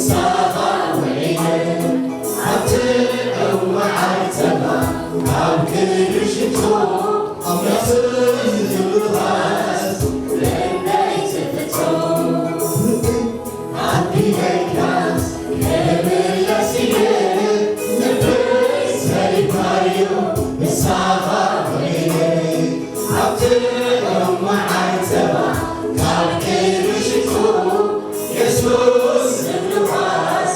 ሳኻ ውዒለ ኣብቲ ዕዉር ዓርተባ ካብ ክብሪ ሽቶ ኣምላኽ ዝብሉኻስ ክንደይ ትፍቶ። ኣቢለካስ ክምለስ እየ ልበይ ሰሊባዮ ንሳኻ ውዒለ ኣብቲ ዕዉር ዓርተባ ካብ ክብሪ ሽቶ የሱስ ዝብሉኻስ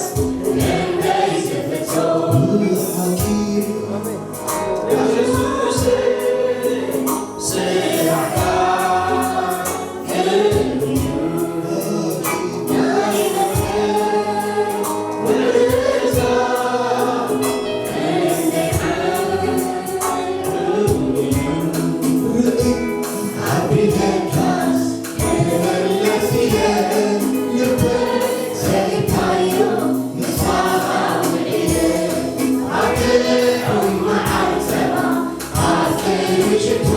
ክንደይ ዝፍቶ። ብሓቂ የሱሰይ ስራሕካ ክንደይ እዩ ናይ ምሕረት ውዕለታ ክንደይ ዓቢ እዩ። ርኢይ ኣቢለካስ ክምለስ እየ ልበይ ሰሊባዮ ንሳኻ ውዒለ ኣብቲ ዕዉር ዓርተባ ኣብ ክብሪ ሽቶ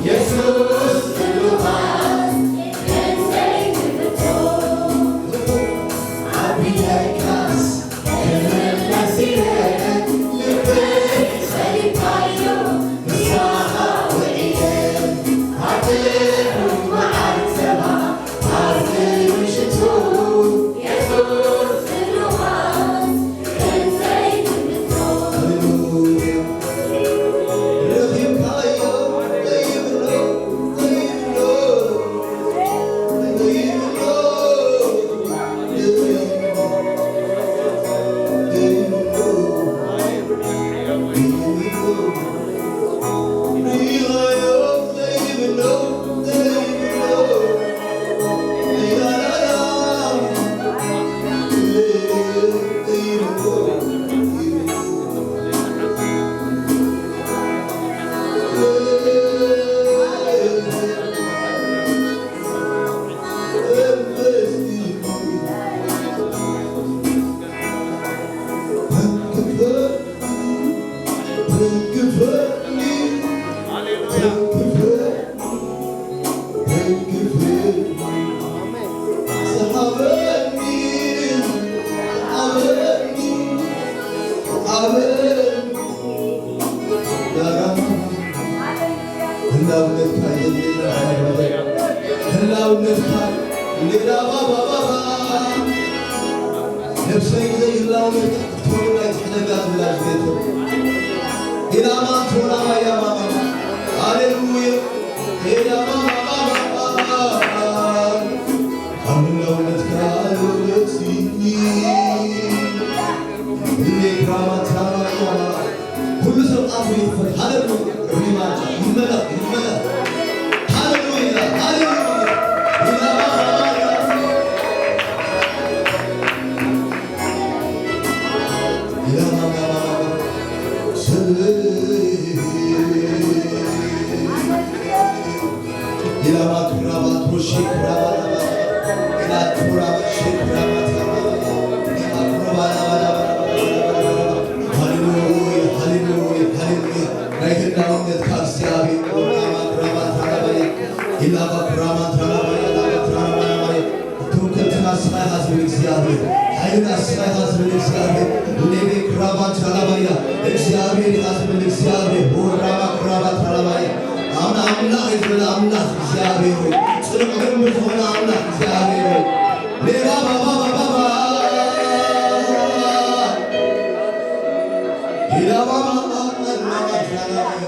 የሱስ ዝብሉኻስ ክንደይ ትፍቶ። ኣቢለካስ ክምለስ እየ ልበይ ሰሊባዮ ንሳኻ ውዒለ ኣብቲ ዕዉር ዓርተባ ኣብ ክብሪ ሽቶ የሱስ ዝብሉኻስ ክንደይ ትፍቶ። ሃሌሉያ። ረኺብካዮ ዘይብሎ፣ ዘይብሎ፣ ዘይብሎ፣ ዘይብሎ፣ ዘይብሎ። ህላውነትካ የድልየና። ህላውነትካ ሌላ ባባባባ ነብሰይ ግዜ ህላውነትካ ክትከውን ኣይትሕደጋ ዝብላ ዝቤት ኢላማ ትሆናማ ኢላማ ሃሌሉያ ኢላማ ባባባባ ካብ ህላውነትካ ሎለሲ ኢሌክራማ ትራማ ኢላማ ኩሉ ሰብ ኣፉ ይኽፈት። ሃሌሉያ። ሪማታ ይመለኽ፣ ይመለኽ። ሃሌሉያ፣ ሃሌሉያ። ኢላማ ማማያ። ኢላማ ማማያ። ስለ ኢላማ ክራባቶ ሼክራባላባ፣ ኢላ ክራባ ሼክራባታ፣ ኢላ ክራባላባላባ። ሃሌሉያ፣ ሃሌሉያ፣ ሃሌሉያ። ናይ ህላውነትካ እግዚኣብሔር፣ ኦራማ ክራባታ ላባያ፣ ኢላማ ክራባታ ላባያ፣ ላባ ክራባላባያ። ትምክሕትና ንስኻ ኢኻ ዝብል እግዚኣብሔር፣ ሓይልና ንስኻ ኢኻ ዝብል እግዚኣብሔር፣ ሌቤ ክራባታ ላባያ፣ እግዚኣብሔር ኢኻ ዝብል እግዚኣብሔር፣ ኦራማ ክራባታ ላባያ። ኣምና ኣምላኽ እዩ ዝበለ ኣምላኽ እግዚኣብሔር ሆይ፣ ጽኑዕ ግንቢ ዝኾነ ኣምላኽ እግዚኣብሔር ሆይ፣ ሌባ ባባ ባባ ባባ። ኢላ ባባ ባባ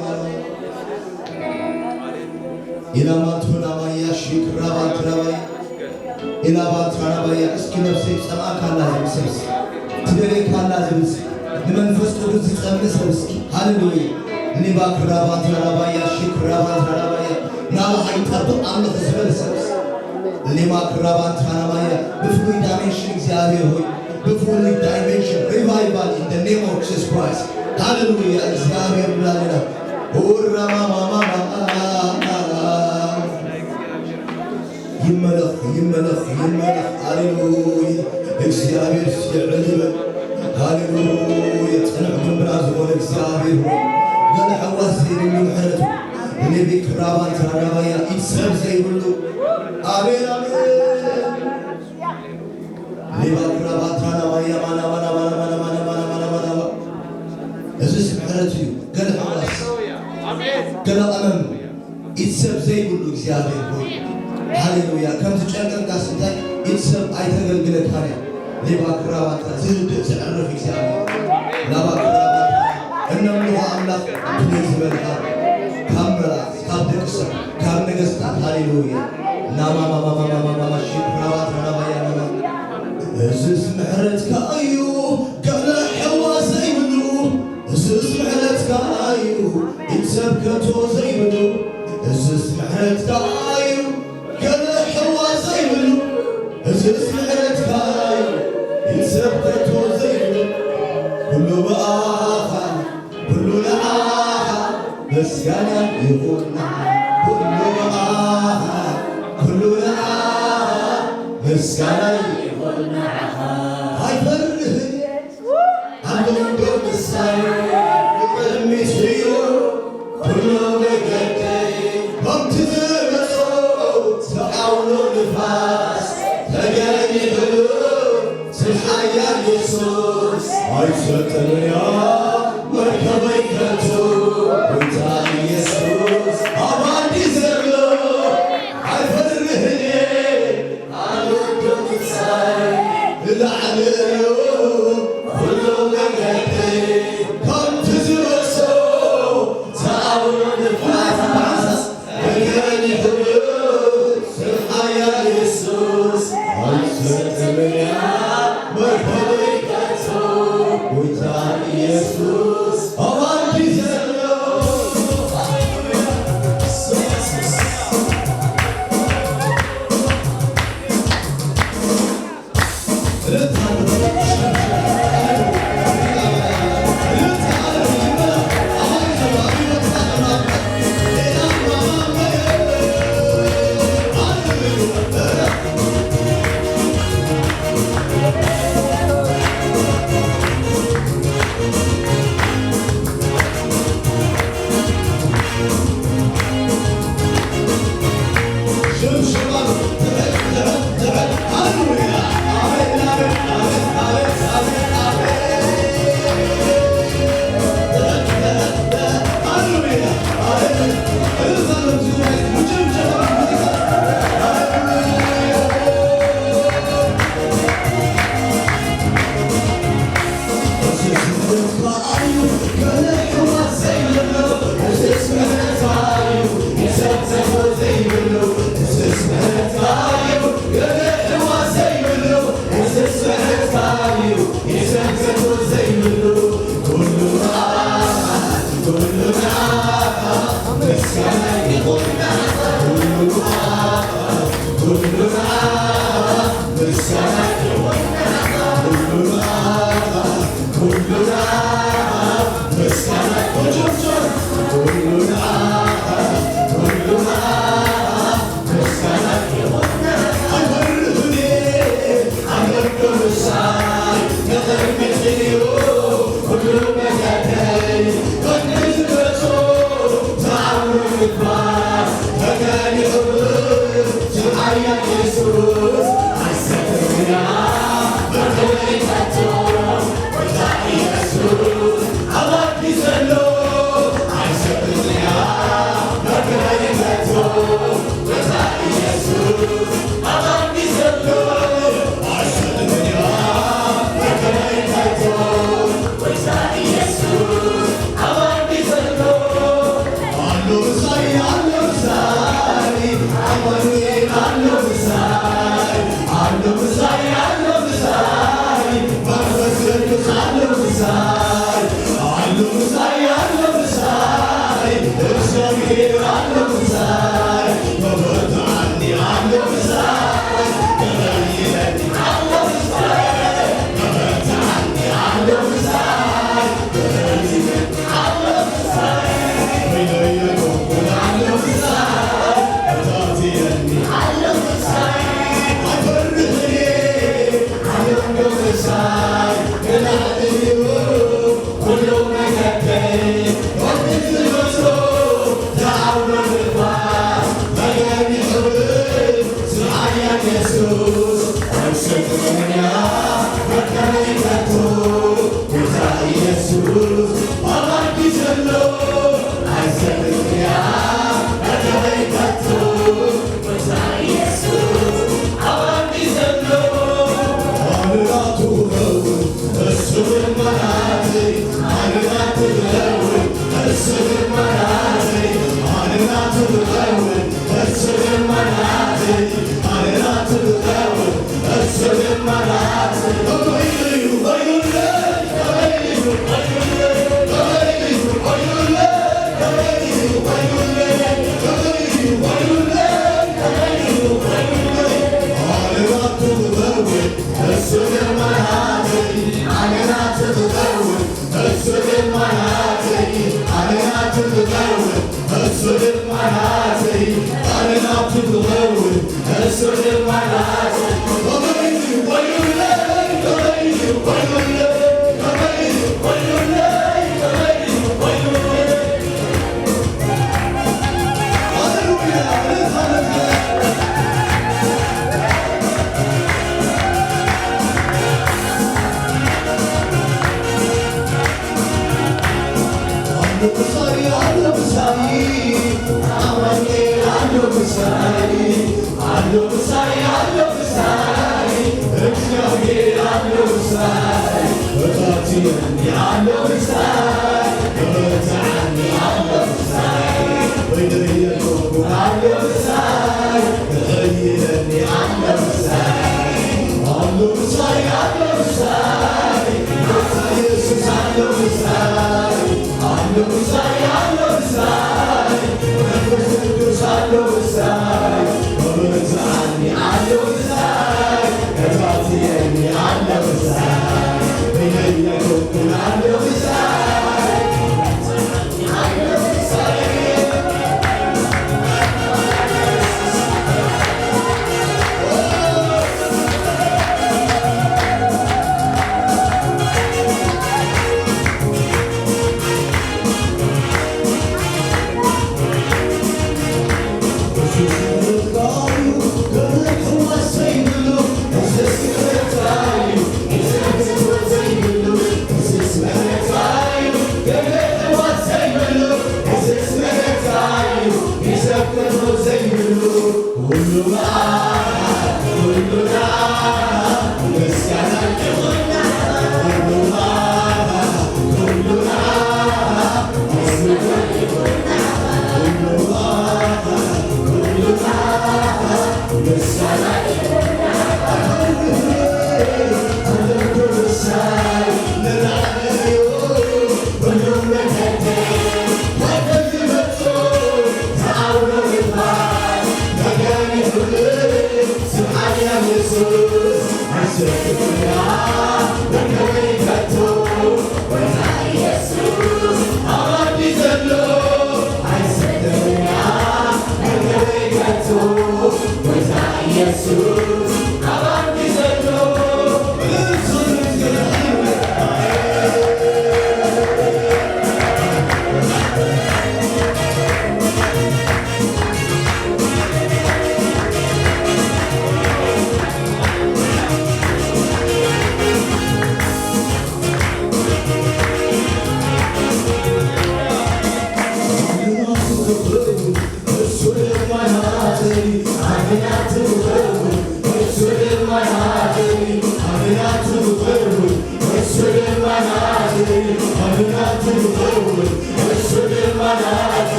ባባ። ኢላ ማንቱና ማያ ሺክራባ ትራባያ። ኢላ ባንትራባያ። እስኪ ነፍሰይ ትጸምኣካ ኣላ ዝብል ሰብ እስኪ፣ ትደልየካ ኣላ ዝብል እስኪ፣ ንመንፈስ ቅዱስ ዝጸምእ ሰብ እስኪ። ሃሌሉያ። ሊባ ክራባንትራባያ፣ ሺ ክራባንትራባያ፣ ናባኻ ይጠብቕ ኣሎ ዝበል ሰብ እስኪ። ሊማ ክራባንትራባያ፣ ብፍሉይ ዳይሜንሽን እግዚኣብሔር ሆይ፣ ብፍሉይ ዳይሜንሽን ሪቫይቫል in the name of Jesus Christ። ሃሌሉያ። እግዚኣብሔር ብላለና። ኡራማማማማ። ይመለኽ፣ ይመለኽ፣ ይመለኽ። ሃሌሉያ። እግዚኣብሔር ስዕል ይበል። ሃሌሉያ። ጽኑዕ ግንብና ዝኾነ እግዚኣብሔር ሆይ፣ ገለ ሕዋስ ዘይብሉ ምሕረቱ፣ ሌቤ ክራባን ትራራባያ ኢድ ሰብ ዘይብሉ። ኣሜን፣ ኣሜን። ሌባ ክራባን እግዚኣብሔር ሆይ፣ ሃሌሉያ። ከም ዝጨንቀካስ እንታይ ኢድ ሰብ ኣይተገልግለካን እያ። ሌባ ክራባታ ዝህድእ ዘዕርፍ እግዚኣብሔር፣ ላባ ክራባታ እነምልኾ ኣምላኽ፣ ብለይ ዝበልካ ካብ መላእክት፣ ካብ ደቂ ሰብ፣ ካብ ነገስታት፣ ሃሌሉያ። ናማማማማማማማሺ ክራባታ ናባያ ናማ እዝስ ምሕረትካ እዩ፣ ገለ ሕዋ ዘይብሉ። እዝስ ምሕረትካ እዩ፣ ኢድ ሰብ ከቶ ዘይብሉ። እዝስ ምሕረትካ እዩ፣ ገለ ሕዋ ዘይብሉ። እዝስ ምሕረትካ እዩ፣ ኢድ ሰብ ከቶ ዘይብሉ። ኩሉ ብኣኻ፣ ኩሉ ንኣኻ፣ ምስጋና ይኹን ንዓኻ። ኩሉ ብኣኻ፣ ኩሉ ንኣኻ፣ ምስጋና ይኹን ንዓኻ። ኣይፈርህን እየ። ኣንዱንዶ ምሳይ ብቕድሚት እዩ ኩሉ መገደይ። ከምቲ ዝመጾ ዝዓውሎ ንፋስ ተገኒሕሉ ስም ሓያል የሱስ። ኣይትሰጥምያ መርከበይ ከቶ ጎይታ ኢየሱስ ኣባዲ ዘሎ ኣይፈርህን እየ።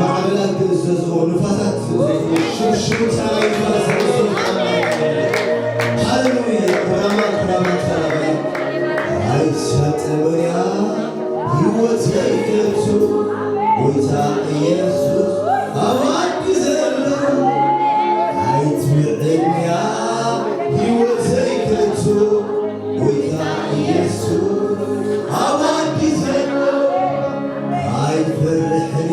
ማዕበላት ዝእዘዝዎ፣ ንፋሳት ዝእዘዝዎ፣ ሽብሽብታ ናይ ንፋስ ዝእዘዝዎ። ሃሌሉያ። ክራማት፣ ክራማት፣ ሃሌሉያ። ኣይሰጥምያ ህይወት ዘይከቱ ጎይታ ኢየሱስ ኣብ ዓዲ ዘሎ። ኣይትብዕልያ ህይወት ዘይከቱ ጎይታ ኢየሱስ ኣብ ዓዲ ዘሎ። ኣይትፈርሕን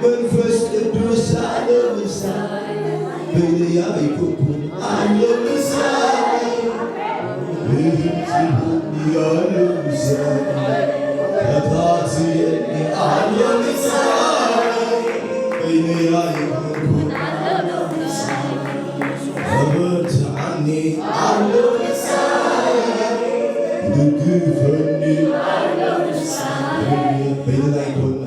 መንፈስ ቅዱስ ኣለ ምሳይ፣ በይነይ ኣይኮንኩን ኣለ ምሳይ። ብድምፂ ኣለ ምሳይ፣ ተታትየኒ ኣለ ምሳይ፣ በይነይ ኣይኮንኩን ኣለ ምሳይ። ተበርትዓኒ ኣለ ምሳይ፣ ደግፈኒ ኣለ ምሳይ። በይነይ ኣይኮንኩን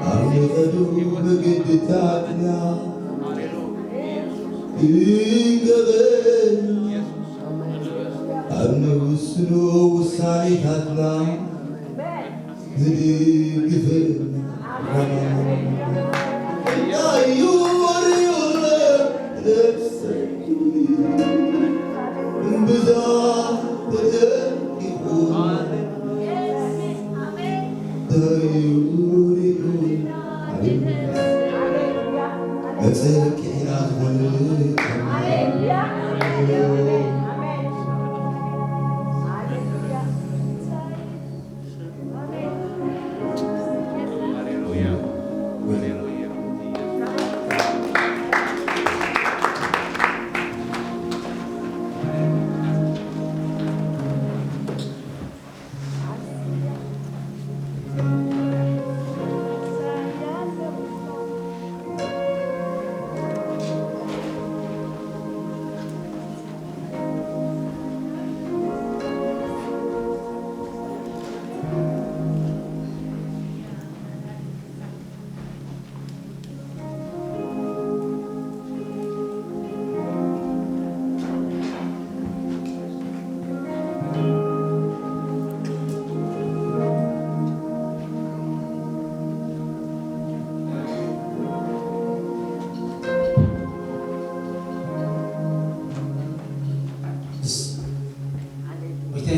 ኣብ ንቐዱ መገድታትና ይንገበን፣ ኣብ ንውስኖ ውሳኔታትና ዝድግፈን። እምብዛ ተጨንቂኹ ተይውሪዱ መጸኪዕና ዝኾነ ሃሌሉያ፣ ሃሌሉያ።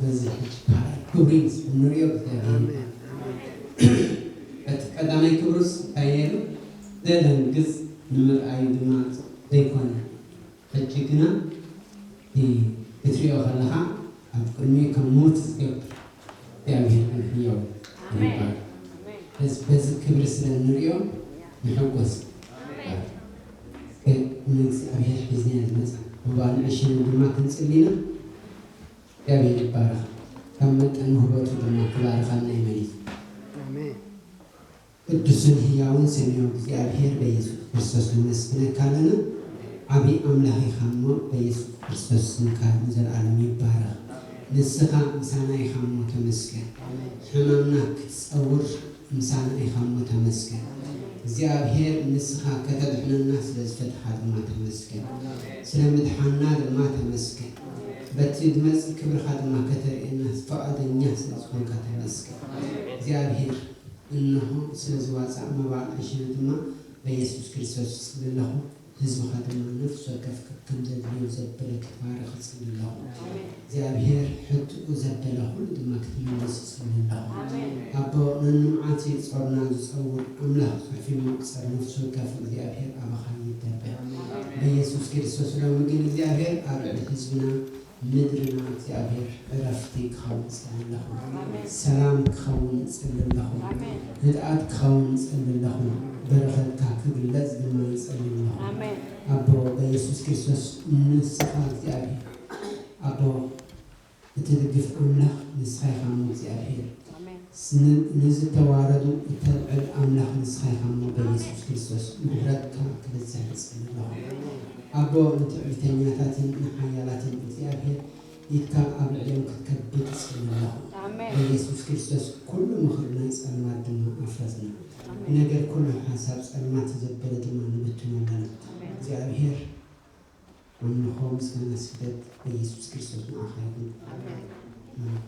በዚ ሕጂ ካልኣይ ክብሪ ምስ እንሪኦ እግዚኣብሔር ይባረክ። እቲ ቀዳማይ ክብሩስ እንታይ ነይሩ? ዘደንግጽ ንምርኣዩ ድማ ዘይኮነ። ሕጂ ግና እቲ ክትሪኦ ከለኻ ኣብ ቅድሚኡ ከም ሞት ዝገብር እግዚኣብሔር ግን ህያው እዩ ይባረክ። በዚ በዚ ክብሪ ስለ እንሪኦ ንሕጎስ። ንእግዚኣብሔር ሒዝና ዝመጻ እባ ንዕሽነት ድማ ክንጽሊ ኢና። እግዚኣብሔር ይባረኽ። ካብ መጠን ውህበቱ ድማ ክባርኸና ይመልስ። ኣሜን። ቅዱስን ህያውን ሰማያዊ እግዚኣብሔር በኢየሱስ ክርስቶስ ነመስግነካ ኣለና። ዓቢ ኣምላኽ ኢኻ እሞ በኢየሱስ ክርስቶስ ስምካ ንዘለኣለም ይባረኽ። ንስኻ ምሳና ኢኻ እሞ ተመስገን። ሕማምና ክትጸውር ምሳና ኢኻ እሞ ተመስገን። እግዚኣብሔር ንስኻ ከተድሕነና ስለ ዝፈትኻ ድማ ተመስገን። ስለ ምድሓንና ድማ ተመስገን። በቲ ዝመጽእ ክብርኻ ድማ ከተርእየና ፍቓደኛ ስለ ዝኾንካ ተመስገን። እግዚኣብሔር እንሆ ስለ ዝዋጻእ መባል ዕሽነት ድማ በኢየሱስ ክርስቶስ ይጽሊ ኣለኹ። ህዝብኻ ድማ ነፍሲ ወከፍ ከም ዘድልዮ ዘበለ ክትባርኽ እጽሊ ኣለኹ። እግዚኣብሔር ሕቶኡ ዘበለ ኩሉ ድማ ክትምልስ እጽሊ ኣለኹ። ኣቦ ነንምዓት ጾርና ዝጸውር ኣምላኽ ጽሑፊ መቁጸር ነፍሲ ወከፍ እግዚኣብሔር ኣባኻ ይደበ። በኢየሱስ ክርስቶስ ሎሚ ግን እግዚኣብሔር ኣብ ልዕሊ ህዝብና ምድርና እግዚኣብሔር ዕረፍቲ ክኸውን እጽሊ ኣለኹ። ኣሜን። ሰላም ክኸውን እጽሊ ኣለኹ። ኣሜን። ህድኣት ክኸውን እጽሊ ኣለኹ። በረኸትካ ክግለጽ ድማ እጽሊ ኣለኹ። ኣሜን። ኣቦ በኢየሱስ ክርስቶስ ንስኻ እግዚኣብሔር ኣቦ እትድግፍ ኣምላኽ ንስኻ ኢኻ እሞ እግዚኣብሔር ኣሜን። ን- ንዝተዋረዱ እተልዕል ኣምላኽ ንስኻ ኢኻ እሞ በኢየሱስ ክርስቶስ ምሕረትካ ክበዝሕ እጽሊ ኣለኹ። ኣቦ ንትዕቢተኛታትን ንሓያላትን እግዚኣብሔር ኢድካ ኣብ ልዕሊኦም ክትከብድ እጽሊ ኣለኹ። ኣሜን። በኢየሱስ ክርስቶስ ኩሉ ምኽሪ ናይ ጸልማት ድማ ኣፍረስና። ኣሜን። ነገር ኩሉ ሓሳብ ጸልማት ዘበለ ድማ ንብትኖ ኣለና። ኣሜን። እግዚኣብሔር ኣምልኾ ምስጋና ስግደት በኢየሱስ ክርስቶስ ንዓኻ ይኹን። ኣሜን። ኣሜን።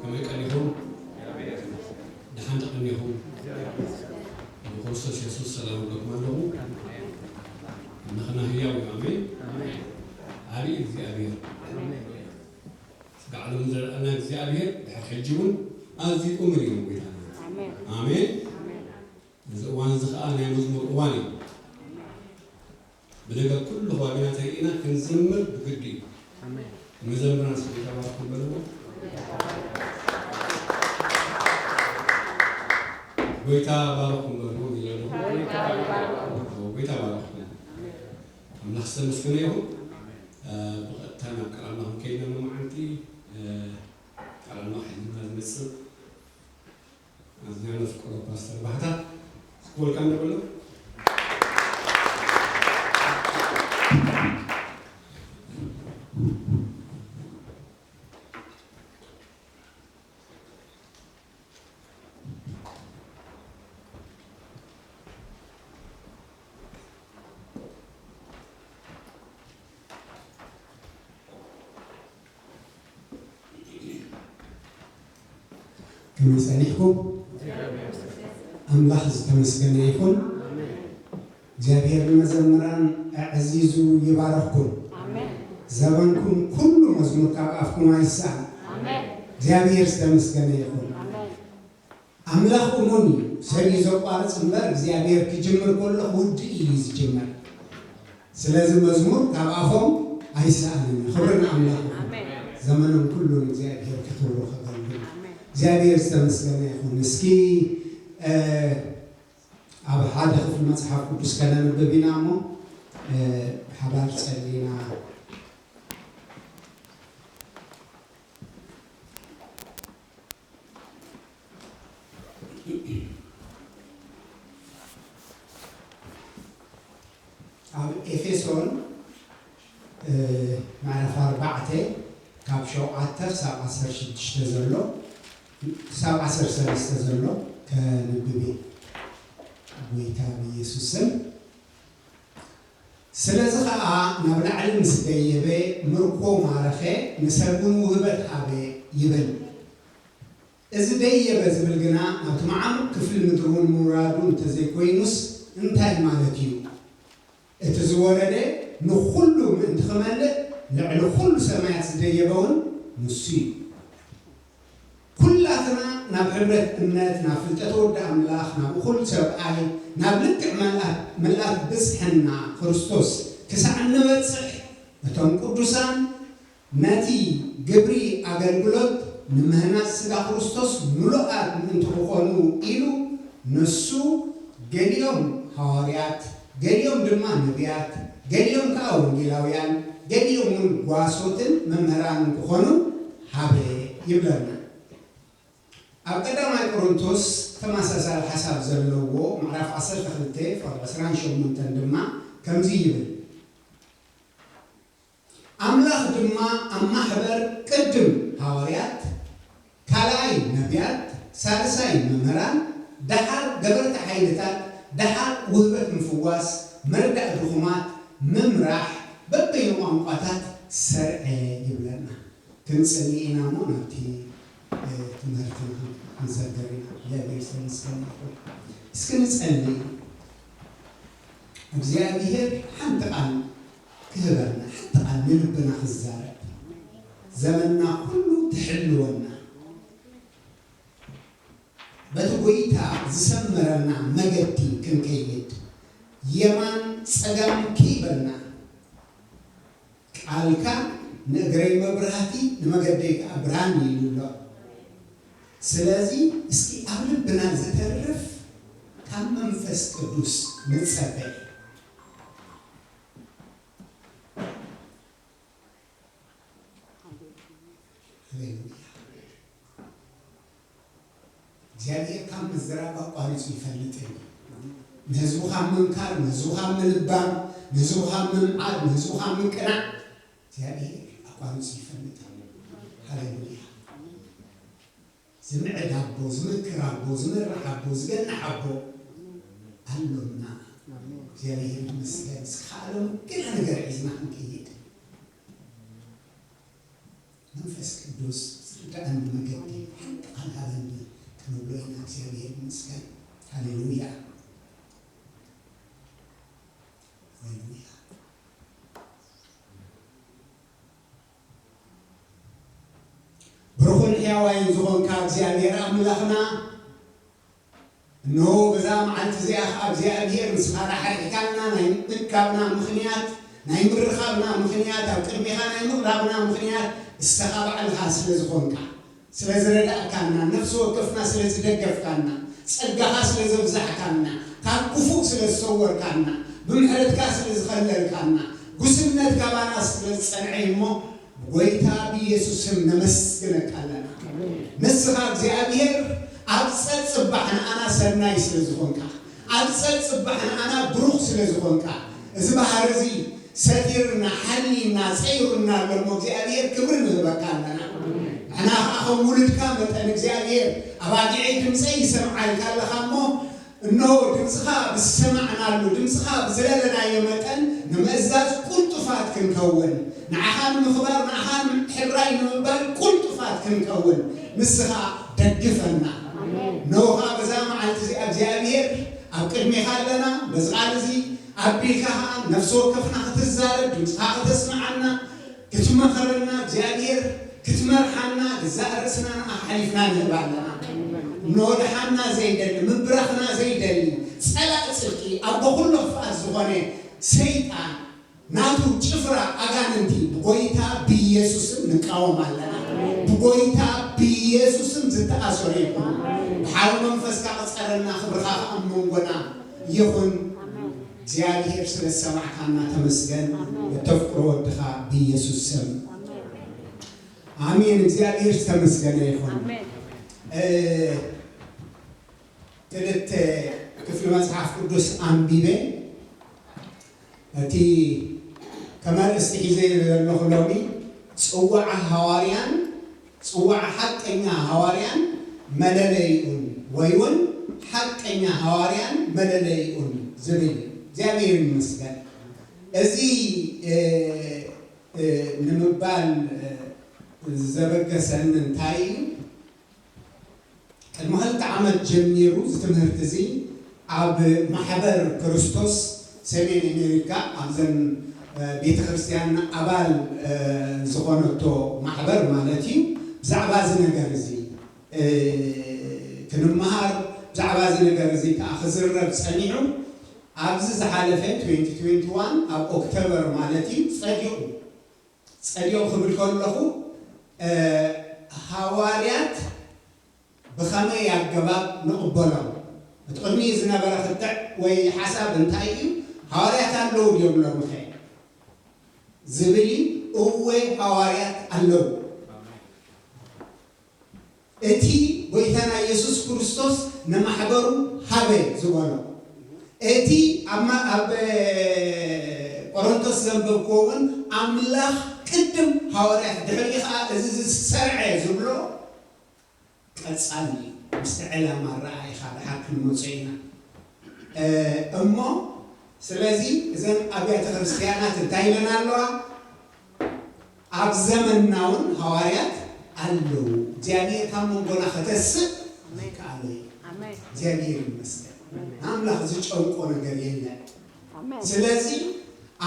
ከመይ ቀኒኹም? ደሓን ተቐኒኹም? ብክርስቶስ የሱስ ሰላም እብለኩም ኣለኹ። ኣምላኽና ህያው እዩ። ኣሜን። ዓብዪ እግዚኣብሔር። ስጋ ዓለሙ ዘርኣና እግዚኣብሔር ድሕሪ ሕጂ እውን ኣዝዩ እሙን እዩ ጎይታና። ኣሜን። ኣሜን። ኣሜን። እዚ እዋን እዚ ኸዓ ናይ መዝሙር እዋን እዩ። ብነገር ኩሉ ከባቢና ተሪእና ክንዝምር ብግዲ እዩ። ኣሜን። መዘምራን እስኪ ተባረኹ በልዎ። ጎይታ ባረኹም በሉ ኢለ ኣለኹ። ጎይታ ይባርኽኩም። ጎይታ ባረኹም። ኣምላኽ ዝተመስገነ ይኹን። እ፣ ብቐጥታ ናብ ቃል ኣምላኽ ክንከይድ ኢና መዓልቲ፣ እ፣ ቃል ኣምላኽ ሒዝና ዝመጽእ ኣዝና ነፍቅሮ ፓስተር ባህታ፣ ወልካም ንብሎ። ከመይ ጸኒሕኩም? ኣምላኽ ዝተመስገነ ይኹን። እግዚኣብሔር ንመዘምራን ኣዕዚዙ ይባረኽኩም። ኣሜን። ዘበንኩም ኩሉ መዝሙር ካብ ኣፍኩም ኣይስኣን። ኣሜን። እግዚኣብሔር ዝተመስገነ ይኹን። ኣሜን። ኣምላኽ እሙን እዩ። ሰብ እዩ ዘቋርጽ እምበር እግዚኣብሔር ክጅምር ከሎ ክውድእ እዩ ዝጅምር። ስለዚ መዝሙር ካብ ኣፎም ኣይሰኣንን እዩ። ክብሪ ንኣምላኽ ይኹን። ኣሜን። ዘመኖም ኩሉ ንእግዚኣብሔር ክኽብሩ ከገልግሉ። ኣሜን። እግዚኣብሔር ዝተመስገነ ይኹን። እስኪ፣ እ፣ ኣብ ሓደ ክፍሊ መጽሓፍ ቅዱስ ከነንብብ ኢና እሞ፣ እ፣ ብሓባር ጸሊና። ኣብ ኤፌሶን፣ እ፣ ምዕራፍ ኣርባዕተ ካብ ሸውዓተ ክሳብ ዓሰርተ ሽዱሽተ ዘሎ፣ ክሳብ ዓሰርተ ሰለስተ ዘሎ ከንብብ እየ። ጎይታ ብኢየሱስ ስም። ስለዚ ኸኣ ናብ ላዕሊ ምስ ደየበ፣ ምርኮ ማረኸ፣ ንሰብ እውን ውህበት ሃበ ይብል። እዚ ደየበ ዝብል ግና፣ ናብቲ መዓሙቕ ክፍሊ ምድሪ እውን ምውራዱ እንተዘይኮይኑስ፣ እንታይ ማለት እዩ? እቲ ዝወረደ ንኹሉ ምእንቲ ክመልእ፣ ልዕሊ ኹሉ ሰማያት ዝደየበ እውን ንሱ እዩ። ኩላትና ናብ ሕብረት እምነት፣ ናብ ፍልጠት ወዲ ኣምላኽ፣ ናብ እኹል ሰብኣይ፣ ናብ ልክዕ መልኣት፣ ምልኣት ብጽሕና ክርስቶስ ክሳዕ እንበጽሕ፣ እቶም ቅዱሳን ነቲ ግብሪ ኣገልግሎት ንምህናጽ ስጋ ክርስቶስ ምሉኣት ምእንቲ ክኾኑ ኢሉ፣ ንሱ ገሊኦም ሃዋርያት፣ ገሊኦም ድማ ነቢያት፣ ገሊኦም ከኣ ወንጌላውያን፣ ገሊኦም እውን ጓሶትን መምህራንን ክኾኑ ሃበ ይብለና። ኣብ ቀዳማይ ቆሮንቶስ ተመሳሳሊ ሓሳብ ዘለዎ ምዕራፍ ዓሰርተ ክልተ ፍቕዲ ዕስራን ሸሞንተን ድማ ከምዚ ይብል፣ ኣምላኽ ድማ ኣብ ማሕበር ቅድም ሃዋርያት፣ ካልኣይ ነቢያት፣ ሳልሳይ መምህራን፣ ደሓር ገበርቲ ሓይልታት፣ ደሓር ውህበት ምፍዋስ፣ ምርዳእ ድኹማት፣ ምምራሕ፣ በበይኑ ቋንቋታት ሰርዐ ይብለና። ክንጽሊ ኢና እሞ ናብቲ፣ እ፣ ትምህርትና ክንሰግር ኢና። እግዚኣብሔር ዝተመስገነ ይኹን። እስኪ ንጸሊ። እግዚኣብሔር ሓንቲ ቃል ክህበና፣ ሓንቲ ቃል ንልብና ክዛረብ፣ ዘመንና ኩሉ ትሕልወና፣ በቲ ጐይታ ዝሰመረና መገዲ ክንከይድ፣ የማን ጸጋም ከይበልና፣ ቃልካ ንእግረይ መብራህቲ ንመገደይ ከኣ ብርሃን እዩ ኢሉ ኣሎ። ስለዚ እስኪ ኣብ ልብና ዝተርፍ ካብ መንፈስ ቅዱስ ንጸበ። ሃሌሉያ። እግዚኣብሔር ካብ ምዝራብ ኣቋሪጹ ይፈልጥ እዩ። ንህዝቡ ካብ ምንካር፣ ንህዝቡ ካብ ምልባም፣ ንህዝቡ ካብ ምምዓድ፣ ንህዝቡ ካብ ምቅናዕ እግዚኣብሔር ኣቋሪጹ ይፈልጥ እዩ። ሃሌሉያ። ዝምዕድ ኣቦ፣ ዝምክር ኣቦ፣ ዝመርሕ ኣቦ፣ ዝገንሕ ኣቦ ኣሎና። እግዚኣብሔር ይመስገን። እስኪ ካልኦም ገለ ነገር ሒዝና ክንከይድ። መንፈስ ቅዱስ ዝርድኣኒ መገዲ ሓንቲ ቃል ሃበኒ ክንብሎ ኢና። እግዚኣብሔር ይመስገን። ሃሌሉያ። ሃሌሉያ። ብሩኽን ሕያዋይን ዝኾንካ እግዚኣብሔር ኣምላኽና፣ እንሆ በዛ መዓልቲ እዚኣ ኸዓ እግዚኣብሔር ንስኻ ራሕሪሕካና፣ ናይ ምእካብና ምኽንያት፣ ናይ ምርኻብና ምኽንያት፣ ኣብ ቅድሜኻ ናይ ምቕራብና ምኽንያት ንስኻ ባዕልኻ ስለ ዝኾንካ፣ ስለ ዝረዳእካና፣ ነፍሲ ወከፍና ስለ ዝደገፍካና፣ ጸጋኻ ስለ ዘብዛሕካና፣ ካብ ክፉእ ስለ ዝሰወርካና፣ ብምሕረትካ ስለ ዝኸለልካና፣ ጉስነት ካባና ስለ ዝጸንዐ እሞ፣ ብጎይታ ብኢየሱስ ስም ነመስግነካ ኣለና። ንስኻ እግዚኣብሔር ኣብ ጸጽባሕ ንኣና ሰናይ ስለ ዝኾንካ፣ ኣብ ጸጽባሕ ንኣና ብሩኽ ስለ ዝኾንካ፣ እዚ ባህሪ እዚ ሰቲርና፣ ሓሊና፣ ጸይሩና ኣሎ እሞ እግዚኣብሔር ክብሪ ንህበካ ኣለና። ንሕና ኸዓ ከም ውሉድካ መጠን እግዚኣብሔር፣ ኣባጊዐይ ድምፀይ ይሰምዓ ኢልካ ኣለኻ እሞ፣ እንሆ ድምፅኻ ብዝሰማዕናሉ፣ ድምፅኻ ብዝለለናዮ መጠን ንምእዛዝ ቁልጡፋት ክንከውን፣ ንዓኻ ንምኽባር፣ ንዓኻ ሕራይ ንምባል ቁልጡፋት ክንከውን ንስኻ ደግፈና። እንሆ ኸዓ በዛ መዓልቲ እዚኣ እግዚኣብሔር ኣብ ቅድሜኻ ኣለና። በዚ ቃል እዚ ኣቢልካ ኸዓ ነፍሲ ወከፍና ክትዛረብ፣ ድምፅኻ ከተስምዓና፣ ክትመኸረና እግዚኣብሔር፣ ክትመርሓና፣ ገዛእ ርእስና ንኣኻ ሓሊፍና ንህብ ኣለና። እንሆ ደሓና ዘይደሊ፣ ምብራኽና ዘይደሊ፣ ጸላኢ ጽድቂ፣ ኣቦ ኩሉ ክፍኣት ዝኾነ ሰይጣን፣ ናቱ ጭፍራ ኣጋንንቲ ብጎይታ ብኢየሱስም ንቃወም ኣለና። ብጎይታ ብኢየሱስም ዝተኣሰሩ ይኹኑ። ብሓዊ መንፈስካ ቅጸረና፣ ክብርኻ ኣብ መንጎና ይኹን። እግዚኣብሔር ስለ ዝሰማዕካና ተመስገን። እተፍቅሮ ወድኻ ብኢየሱስ ስም። ኣሜን። እግዚኣብሔር ዝተመስገነ ይኹን። ኣሜን። እ፣ ክልተ ክፍሊ መጽሓፍ ቅዱስ ኣንቢበ። እቲ ከም ኣርእስቲ ሒዘ ዘለኹ ሎሚ ጽዋዓ ሃዋርያን፣ ጽዋዓ ሓቀኛ ሃዋርያን መለለይኡን፣ ወይ እውን ሓቀኛ ሃዋርያን መለለይኡን ዝብል እዩ። እግዚኣብሔር ይመስገን። እዚ፣ እ፣ እ፣ ንምባል፣ እ፣ ዘበገሰኒ እንታይ እዩ? ቅድሚ ክልተ ዓመት ጀሚሩ እዚ ትምህርቲ እዚ ኣብ ማሕበር ክርስቶስ ሰሜን ኣሜሪካ፣ ኣብዘን፣ እ፣ ቤተ ክርስቲያን ኣባል፣ እ፣ ዝኾነቶ ማሕበር ማለት እዩ። ብዛዕባ እዚ ነገር እዚ፣ እ፣ ክንመሃር፣ ብዛዕባ እዚ ነገር እዚ ከዓ ክዝረብ ጸኒሑ፣ ኣብዚ ዝሓለፈ ትዌንቲ ትዌንቲ ዋን ኣብ ኦክቶበር ማለት እዩ ጸዲቑ። ጸዲቑ ክብል ከለኹ፣ እ፣ ሃዋርያት ብኸመይ ኣገባብ ንቕበሎም? እቲ ቅድሚኡ ዝነበረ ክትዕ ወይ ሓሳብ እንታይ እዩ? ሃዋርያት ኣለዉ ድዮም ሎምኸ? ዝብል እዩ። እወ፣ ሃዋርያት ኣለዉ። እቲ ጎይታና ኢየሱስ ክርስቶስ ንማሕበሩ ሃበ ዝበሎ፣ እቲ ኣብ ማ-፣ ኣብ፣ እ፣ ቆሮንቶስ ዘንበብክዎ እውን ኣምላኽ ቅድም ሃዋርያት ድሕሪኡ ኸዓ እዚ ዝሰርዐ ዝብሎ ቀጻሊ እዩ። ምስቲ ዕላማ ኣረኣኢኻ ደሓር ክንመጾ ኢና። እ፣ እሞ ስለዚ እዘን ኣብያተ ክርስቲያናት እንታይ ኢለን ኣለዋ? ኣብ ዘመንና እውን ሃዋርያት ኣለዉ። እግዚኣብሔር ካብ መንጎና ከተስእ ዘይከኣሎ እዩ። ኣሜን። እግዚኣብሔር ይመስገን። ኣሜን። ንኣምላኽ ዝጨንቆ ነገር የለን። ኣሜን። ስለዚ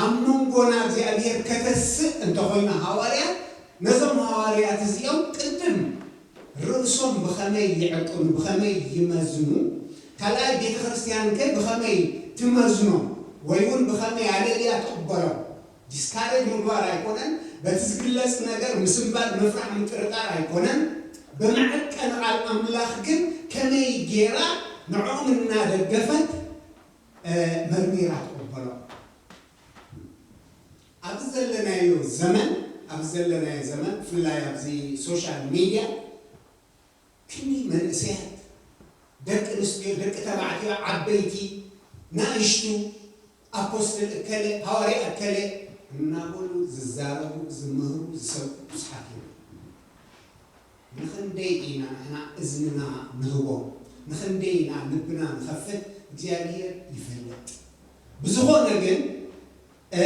ኣብ መንጎና እግዚኣብሔር ከተስእ እንተኾይኑ ሃዋርያት፣ ነዞም ሃዋርያት እዚኦም ቅድም ርእሶም ብኸመይ ይዕቅኑ፣ ብኸመይ ይመዝኑ፣ ካልኣይ ቤተ ክርስቲያን ከ ብኸመይ ትመዝኖም ወይ እውን ብኸመይ ኣለልያ ትቕበሎም? ዲስካሬጅ ምግባር ኣይኮነን፣ በቲ ዝግለጽ ነገር ምስንባድ ምፍራሕ ምጥርጣር ኣይኮነን። ብመዐቀኒ ቃል ኣምላኽ ግን ከመይ ጌራ ንዕኦም እናደገፈት፣ እ፣ መርሚራ ትቕበሎም? ኣብዚ ዘለናዮ ዘመን፣ ኣብዚ ዘለናዮ ዘመን ብፍላይ ኣብዚ ሶሻል ሚድያ ክንደይ መንእሰያት፣ ደቂ ኣንስትዮ፣ ደቂ ተባዕትዮ፣ ዓበይቲ፣ ናእሽቱ፣ ኣፖስትል እከለ፣ ሃዋርያ እከለ እናበሉ ዝዛረቡ፣ ዝምህሩ፣ ዝሰብኩ ብዙሓት እዮም። ንኽንደይ ኢና ንሕና እዝንና ንህቦም? ንኽንደይ ኢና ልብና ንኸፍት? እግዚኣብሔር ይፈልጥ። ብዝኾነ ግን፣ እ፣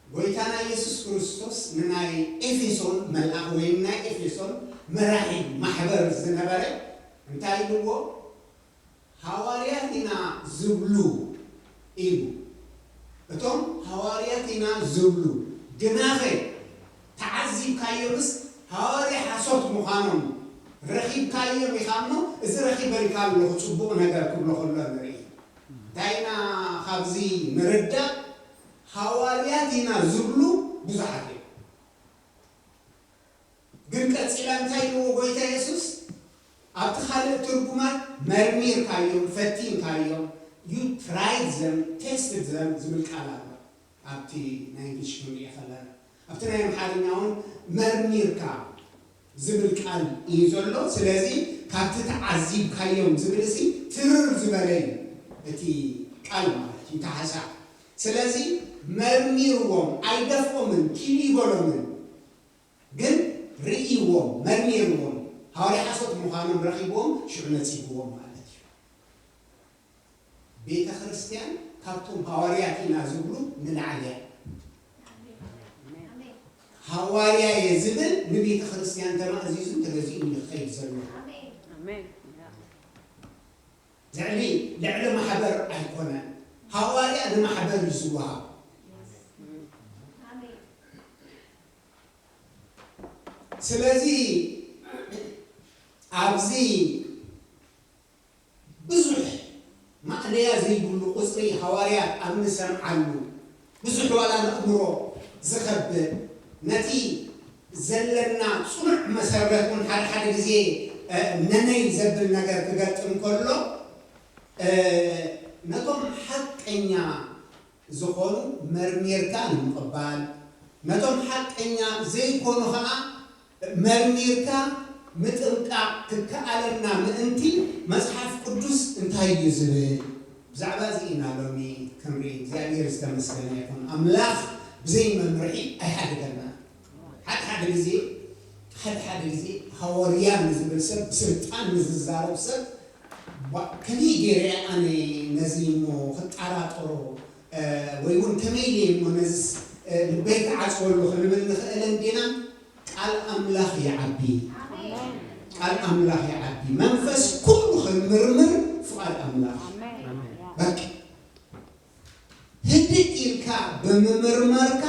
ጎይታና ኢየሱስ ክርስቶስ ንናይ ኤፌሶን መልኣኽ ወይ ናይ ኤፌሶን መራሒ ማሕበር ዝነበረ እንታይ ኢልዎ? ሃዋርያት ኢና ዝብሉ ኢሉ። እቶም ሃዋርያት ኢና ዝብሉ ግናኸ ተዓዚብካዮምስ ሃዋርያ ሓሶት ምዃኖም ረኺብካዮም ኢኻ እሞ፣ እዚ ረኺበልካ ኣለኹ ጽቡቕ ነገር ክብሎ ከሎ ንርኢ። እንታይ ኢና ካብዚ ንርዳእ? ሃዋርያት ኢና ዝብሉ ብዙሓት እዮም። ግን ቀጺላ እንታይ ኢልዎ ጎይታ የሱስ? ኣብቲ ካልእ ትርጉማት መርሚርካዮም፣ ፈቲንካዮም፣ you tried them, tested them ዝብል ቃል ኣሎ። ኣብቲ ናይ እንግሊሽ ክንሪኦ ከለና፣ ኣብቲ ናይ ኣምሓርኛ እውን መርሚርካ ዝብል ቃል እዩ ዘሎ። ስለዚ ካብቲ ተዓዚብካዮም ዝብል እዚ ትርር ዝበለ እዩ እቲ ቃል ማለት እዩ፣ እቲ ሓሳብ። ስለዚ መርሚርዎም፣ ኣይደፍኦምን፣ ኪል ይበሎምን፣ ግን ርእይዎም፣ መርሚርዎም፣ ሃዋርያ ሓሶት ምዃኖም ረኺብዎም፣ ሽዑ ነጺግዎም ማለት እዩ። ቤተ ክርስቲያን ካብቶም ሃዋርያት ኢና ዝብሉ ንላዕሊ እያ። ሃዋርያ እየ ዝብል ንቤተ ክርስቲያን ተማእዚዙ ተገዚኡ እዩ ዝኸይድ ዘሎ። ኣሜን። ልዕሊ ልዕሊ ማሕበር ኣይኮነን። ሃዋርያ ንማሕበር እዩ ዝወሃብ። ስለዚ ኣብዚ ብዙሕ ማእለያ ዘይብሉ ቁጽሪ ሃዋርያት ኣብ ንሰምዓሉ፣ ብዙሕ ዋላ ነእምሮ ዝኸብድ፣ ነቲ ዘለና ጽኑዕ መሰረት እውን ሓደ ሓደ ግዜ ነነይ ዘብል ነገር ክገጥም ከሎ፣ ነቶም ሓቀኛ ዝኾኑ መርሚርካ ንምቕባል፣ ነቶም ሓቀኛ ዘይኮኑ ኸዓ መርሚርካ ምጥንቃቕ ክከኣለና ምእንቲ መጽሓፍ ቅዱስ እንታይ እዩ ዝብል? ብዛዕባ እዚ ኢና ሎሚ ክንርኢ። እግዚኣብሔር ዝተመስገነ ይኹን። ኣምላኽ ብዘይ መምርሒ ኣይሓድገና። ሓደ ሓደ ግዜ ሓደ ሓደ ግዜ ሃወርያ ንዝብል ሰብ፣ ብስልጣን ንዝዛረብ ሰብ፣ ባ- ከመይ ገይረ ኣነ ነዚ እሞ ክጠራጠሮ፣ እ፣ ወይ እውን ከመይ ኢለ እሞ ነዝስ፣ እ፣ ልበይ ክዓጽወሉ ክንብል ንኽእል እንዲና። ቃል ኣምላኽ ይዓቢ። ቃል ኣምላኽ ይዓቢ። መንፈስ ኩሉ ክንምርምር ፍቓድ ኣምላኽ። በቃ ህድእ ኢልካ ብምምርማርካ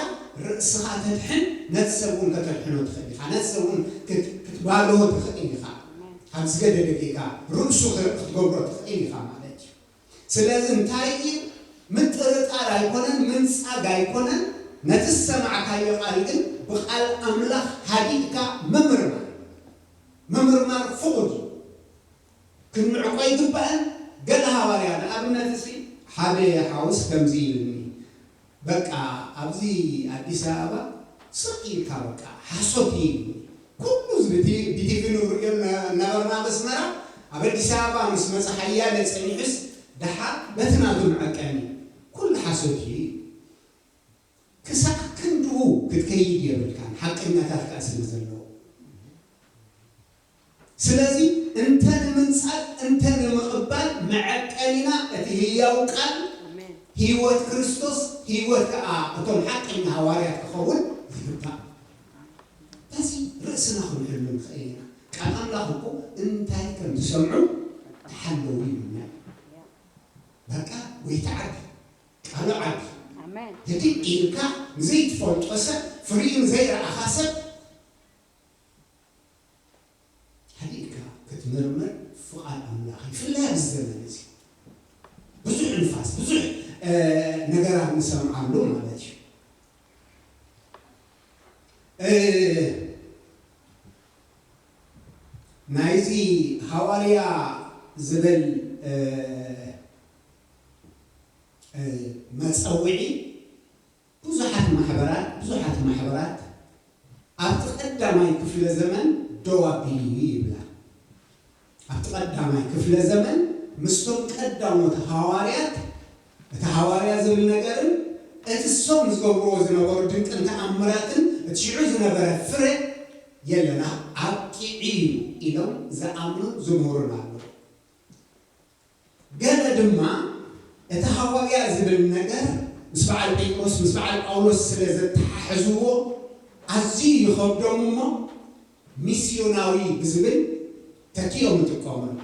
ርእስኻ ተድሕን፣ ነቲ ሰብ እውን ከተድሕኖ ትኽእል ኢኻ። ነቲ ሰብ እውን ክት- ክትባልዎ ትኽእል ኢኻ። ካብ ዝገደደ ጌጋ ርእሱ ክር- ክትገብሮ ትኽእል ኢኻ ማለት እዩ። ስለዚ እንታይ እዩ? ምጥርጣር ኣይኮነን፣ ምንጻግ ኣይኮነን። ነቲ ዝሰማዕካዮ ቃል ግን ብቃል ኣምላኽ ሃዲእካ ምምርማር። ምምርማር ፍቑድ እዩ። ክንዕቆ ይግባእን። ገለ ሃዋርያ ንኣብነት እዚ ሓደ ሓውስ ከምዚ ኢልኒ፣ በቃ ኣብዚ ኣዲስ ኣበባ ስቕ ኢልካ በቃ ሓሶት እዩ ኢልኒ። ኩሉ እዚ ብቲ- ብቲቪ ንርእዮ ነ- ነበርና ኣብ ኣስመራ፣ ኣብ ኣዲስ ኣበባ ምስ መጸ ሓያለ ጸኒሑስ ደሓር በቲ ናቱ መዐቀኒ ኩሉ ሓሶት እዩ። ክሳዕ ክንድኡ ክትከይድ የብልካን፣ ሓቀኛታት ከኣ ስለ ዘለዉ። ስለዚ እንተ ንምንጻግ እንተ ንምቕባል መዐቀኒና እቲ ህያው ቃል ኣሜን። ህይወት ክርስቶስ፣ ህይወት ከኣ እቶም ሓቀኛ ሃዋርያት ክኸውን ይግባእ። በዚ ርእስና ክንሕሉ ንኽእል ኢና። ቃል ኣምላኽ እኮ እንታይ ከም ትሰምዑ ተሓለዉ ይብልና እዩ። በቃ ጎይታ ዓቢ፣ ቃሉ ዓቢ። ኣሜን። ህድእ ኢልካ ንዘይትፈልጦ ሰብ፣ ፍሪኡ ንዘይረኣኻ ሰብ፣ ሃዲእካ ክትምርምር ፍቓድ ኣምላኽ እዩ። ብፍላይ ኣብዚ ዘመን እዚ ብዙሕ ንፋስ፣ ብዙሕ፣ እ፣ ነገራት ንሰምዓሉ ማለት እዩ። እ፣ ናይዚ ሃዋርያ ዝብል፣ እ፣ እ፣ መጸውዒ ብዙሓት ማሕበራት፣ ብዙሓት ማሕበራት ኣብቲ ቀዳማይ ክፍለ ዘመን ደው ኣቢሉ እዩ ይብላ። ኣብቲ ቀዳማይ ክፍለ ዘመን ምስቶም ቀዳሞት ሃዋርያት፣ እቲ ሃዋርያ ዝብል ነገርን እቲ እሶም ዝገብርዎ ዝነበሩ ድንቅን ተኣምራትን እቲ ሽዑ ዝነበረ ፍረ የለና ኣብቂዑ እዩ ኢሎም ዝኣምኑን ዝምህሩን ኣለዉ። ገለ ድማ እቲ ሃዋርያ ዝብል ነገር ምስ በዓል ጴጥሮስ ምስ በዓል ጳውሎስ ስለ ዘተሓሕዝዎ ኣዝዩ ይኸብዶም እሞ ሚስዮናዊ ብዝብል ተኪኦም ይጥቀሙሉ።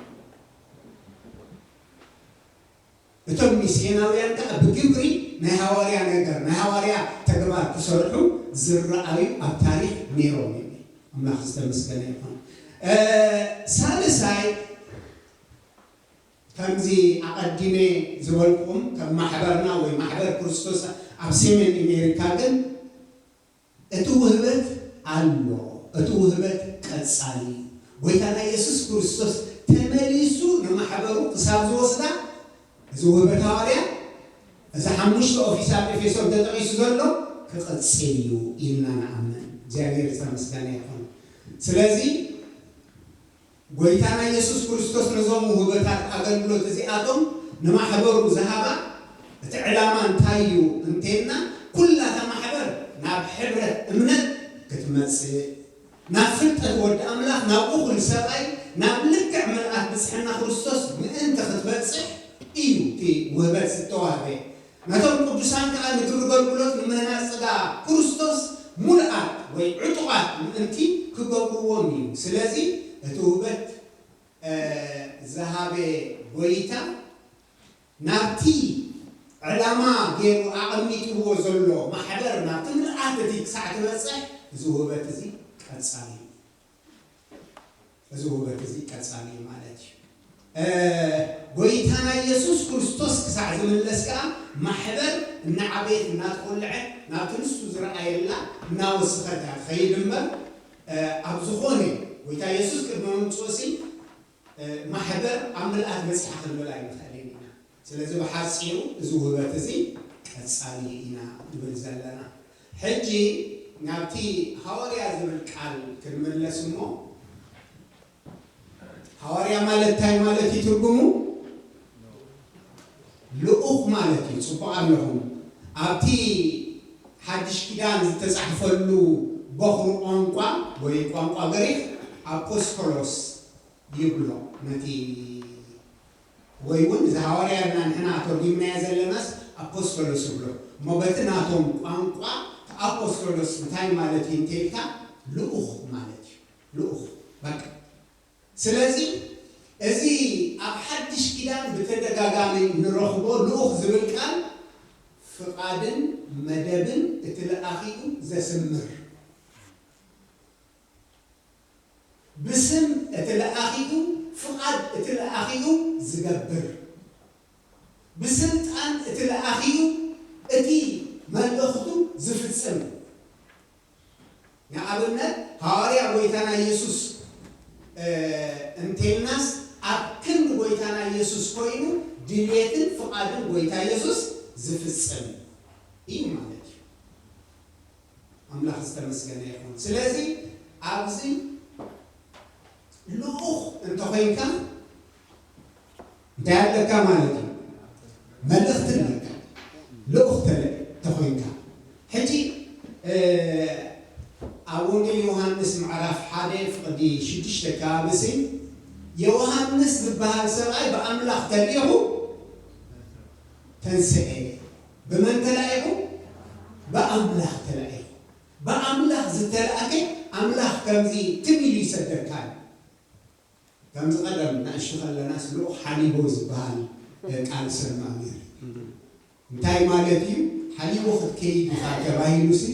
እቶም ሚስዮናውያን ከዓ ብግብሪ ናይ ሃዋርያ ነገር ናይ ሃዋርያ ተግባር ክሰርሑ ዝረኣዩ ኣብ ታሪክ ነይሮም እዮም። ኣምላኽ ዝተመስገነ ይኹን። ሳልሳይ ከምዚ ኣቐዲመ ዝበልኩም ከም ማሕበርና ወይ ማሕበር ክርስቶስ ኣብ ሰሜን ኣሜሪካ ግን እቲ ውህበት ኣሎ። እቲ ውህበት ቀጻሊ እዩ። ጎይታና የሱስ ክርስቶስ ተመሊሱ ንማሕበሩ ክሳብ ዝወስዳ፣ እዚ ውህበት ሃዋርያ፣ እዚ ሓሙሽተ ኦፊስ ኣብ ኤፌሶን ተጠቒሱ ዘሎ ክቕጽል እዩ ኢልና ንኣምን። እግዚኣብሔር ዝተመስገነ ይኹን። ስለዚ ጎይታና ኢየሱስ ክርስቶስ ነዞም ውህበታት ኣገልግሎት እዚኣቶም ንማሕበሩ ዝሃባ፣ እቲ ዕላማ እንታይ እዩ እንተልና፣ ኩላታ ማሕበር ናብ ሕብረት እምነት ክትመጽእ፣ ናብ ፍልጠት ወዲ ኣምላኽ፣ ናብ እኹል ሰብኣይ፣ ናብ ልክዕ ምልኣት ብጽሕና ክርስቶስ ምእንቲ ክትበጽሕ እዩ እቲ ውህበት ዝተዋህበ። ነቶም ቅዱሳን ከኣ ንግብሪ ኣገልግሎት ንምህናጽ ጸጋ ክርስቶስ ሙሉኣት ወይ ዕጡቓት ምእንቲ ክገብርዎም እዩ። ስለዚ እቲ ውህበት፣ እ፣ ዝሃበ ጎይታ ናብቲ ዕላማ ገይሩ ኣቐሚጥዎ ዘሎ ማሕበር ናብቲ ምልኣት እቲ ክሳዕ ትበጽሕ እዚ ውህበት እዚ ቀጻሊ እዩ። እዚ ውህበት እዚ ቀጻሊ እዩ ማለት እዩ። እ፣ ጎይታና ኢየሱስ ክርስቶስ ክሳዕ ዝምለስ ከኣ ማሕበር እናዓበየት እናተቖልዐት ናብቲ ንሱ ዝረኣየላ እናወሰኸት እያ ትኸይድ እምበር፣ እ፣ ኣብ ዝኾነ ጎይታ ኢየሱስ ቅድሚ ምምጽኡሲ፣ እ፣ ማሕበር ኣብ ምልኣት በጺሓ ክንብል ኣይንኽእልን ኢና። ስለዚ ብሓጺሩ እዚ ውህበት እዚ ቀጻሊ ኢና ንብል ዘለና። ሕጂ ናብቲ ሃዋርያ ዝብል ቃል ክንምለስ እሞ፣ ሃዋርያ ማለት እንታይ ማለት እዩ ትርጉሙ? ልኡኽ ማለት እዩ። ጽቡቕ ኣለኹም። ኣብቲ ሓድሽ ኪዳን ዝተጻሕፈሉ በኹሪ ቋንቋ ወይ ቋንቋ ግሪኽ ኣፖስቶሎስ ይብሎ ነቲ፣ ወይ እውን እዚ ሃዋርያ ኢልና ንሕና ተርጒምናዮ ዘለናስ ኣፖስቶሎስ ይብሎ። እሞ በቲ ናቶም ቋንቋ ኣፖስቶሎስ እንታይ ማለት እዩ እንተኢልካ፣ ልኡኽ ማለት እዩ። ልኡኽ። በቃ። ስለዚ እዚ ኣብ ሓድሽ ኪዳን ብተደጋጋሚ ንረኽቦ ልኡኽ ዝብል ቃል ፍቓድን መደብን እቲ ለኣኺኡ ዘስምር፣ ብስም እቲ ለኣኺኡ፣ ፍቓድ እቲ ለኣኺኡ ዝገብር፣ ብስልጣን እቲ ለኣኺኡ እቲ መልእኽቱ ዝፍጽም። ንኣብነት፣ ሃዋርያ ጎይታና ኢየሱስ፣ እ፣ እንቴልናስ፣ ኣብ ክንዲ ጎይታና ኢየሱስ ኮይኑ ድልየትን ፍቓድን ጎይታ ኢየሱስ ዝፍጽም እዩ ማለት እዩ። ኣምላኽ ዝተመስገነ ይኹን። ስለዚ ኣብዚ ልኡኽ እንተኾይንካ እንታይ ኣለካ ማለት እዩ? መልእኽቲ ኣለካ። ልኡኽ ተለ-፣ ተኾይንካ። ሕጂ፣ እ፣ ኣብ ወንጌል ዮሃንስ ምዕራፍ ሓደ ፍቕዲ ሽዱሽተ ከባቢ ሲ፣ ዮሃንስ ዝበሃል ሰብኣይ ብኣምላኽ ተልኢኹ ተንስኤ። ብመን ተላኢኹ? ብኣምላኽ ተላኢኹ። ብኣምላኽ ዝተላእከ ኣምላኽ ከምዚ ትም ኢሉ ይሰደካ እዩ። ከምዚ ቀደም ንእሽቱ ከለናስ ልኡኽ ሓሊቦ ዝበሃል፣ እ፣ ቃል ሰማዕ ነይሩ። እንታይ ማለት እዩ? ሓሊቦ ክትከይድ ኢኻ ተባሂሉሲ፣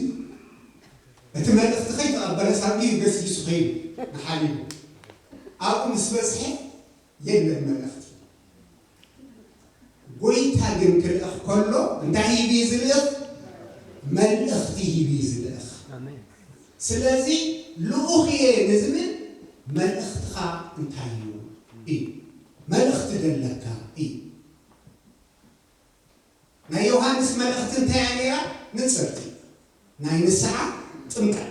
እቲ መልእኽቲ ከይተቐበለስ ኣብኡ ገስጊሱ ከይዱ ንሓሊቦ። ኣብኡ ምስ በጽሐ የለን መልእኽቲ። ጎይታ ግን ክልእኽ ከሎ እንታይ ሂቡ እዩ ዝልእኽ? መልእኽቲ ሂቡ እዩ ዝልእኽ። ኣሜን። ስለዚ ልኡኽ እየ ንዝብል መልእኽትኻ እንታይ እዩ? እዩ። መልእኽቲ ደለካ እዩ። ናይ ዮሃንስ መልእኽቲ እንታይ እያ ነይራ? ንጽርቲ። ናይ ንስሓ ጥምቀት።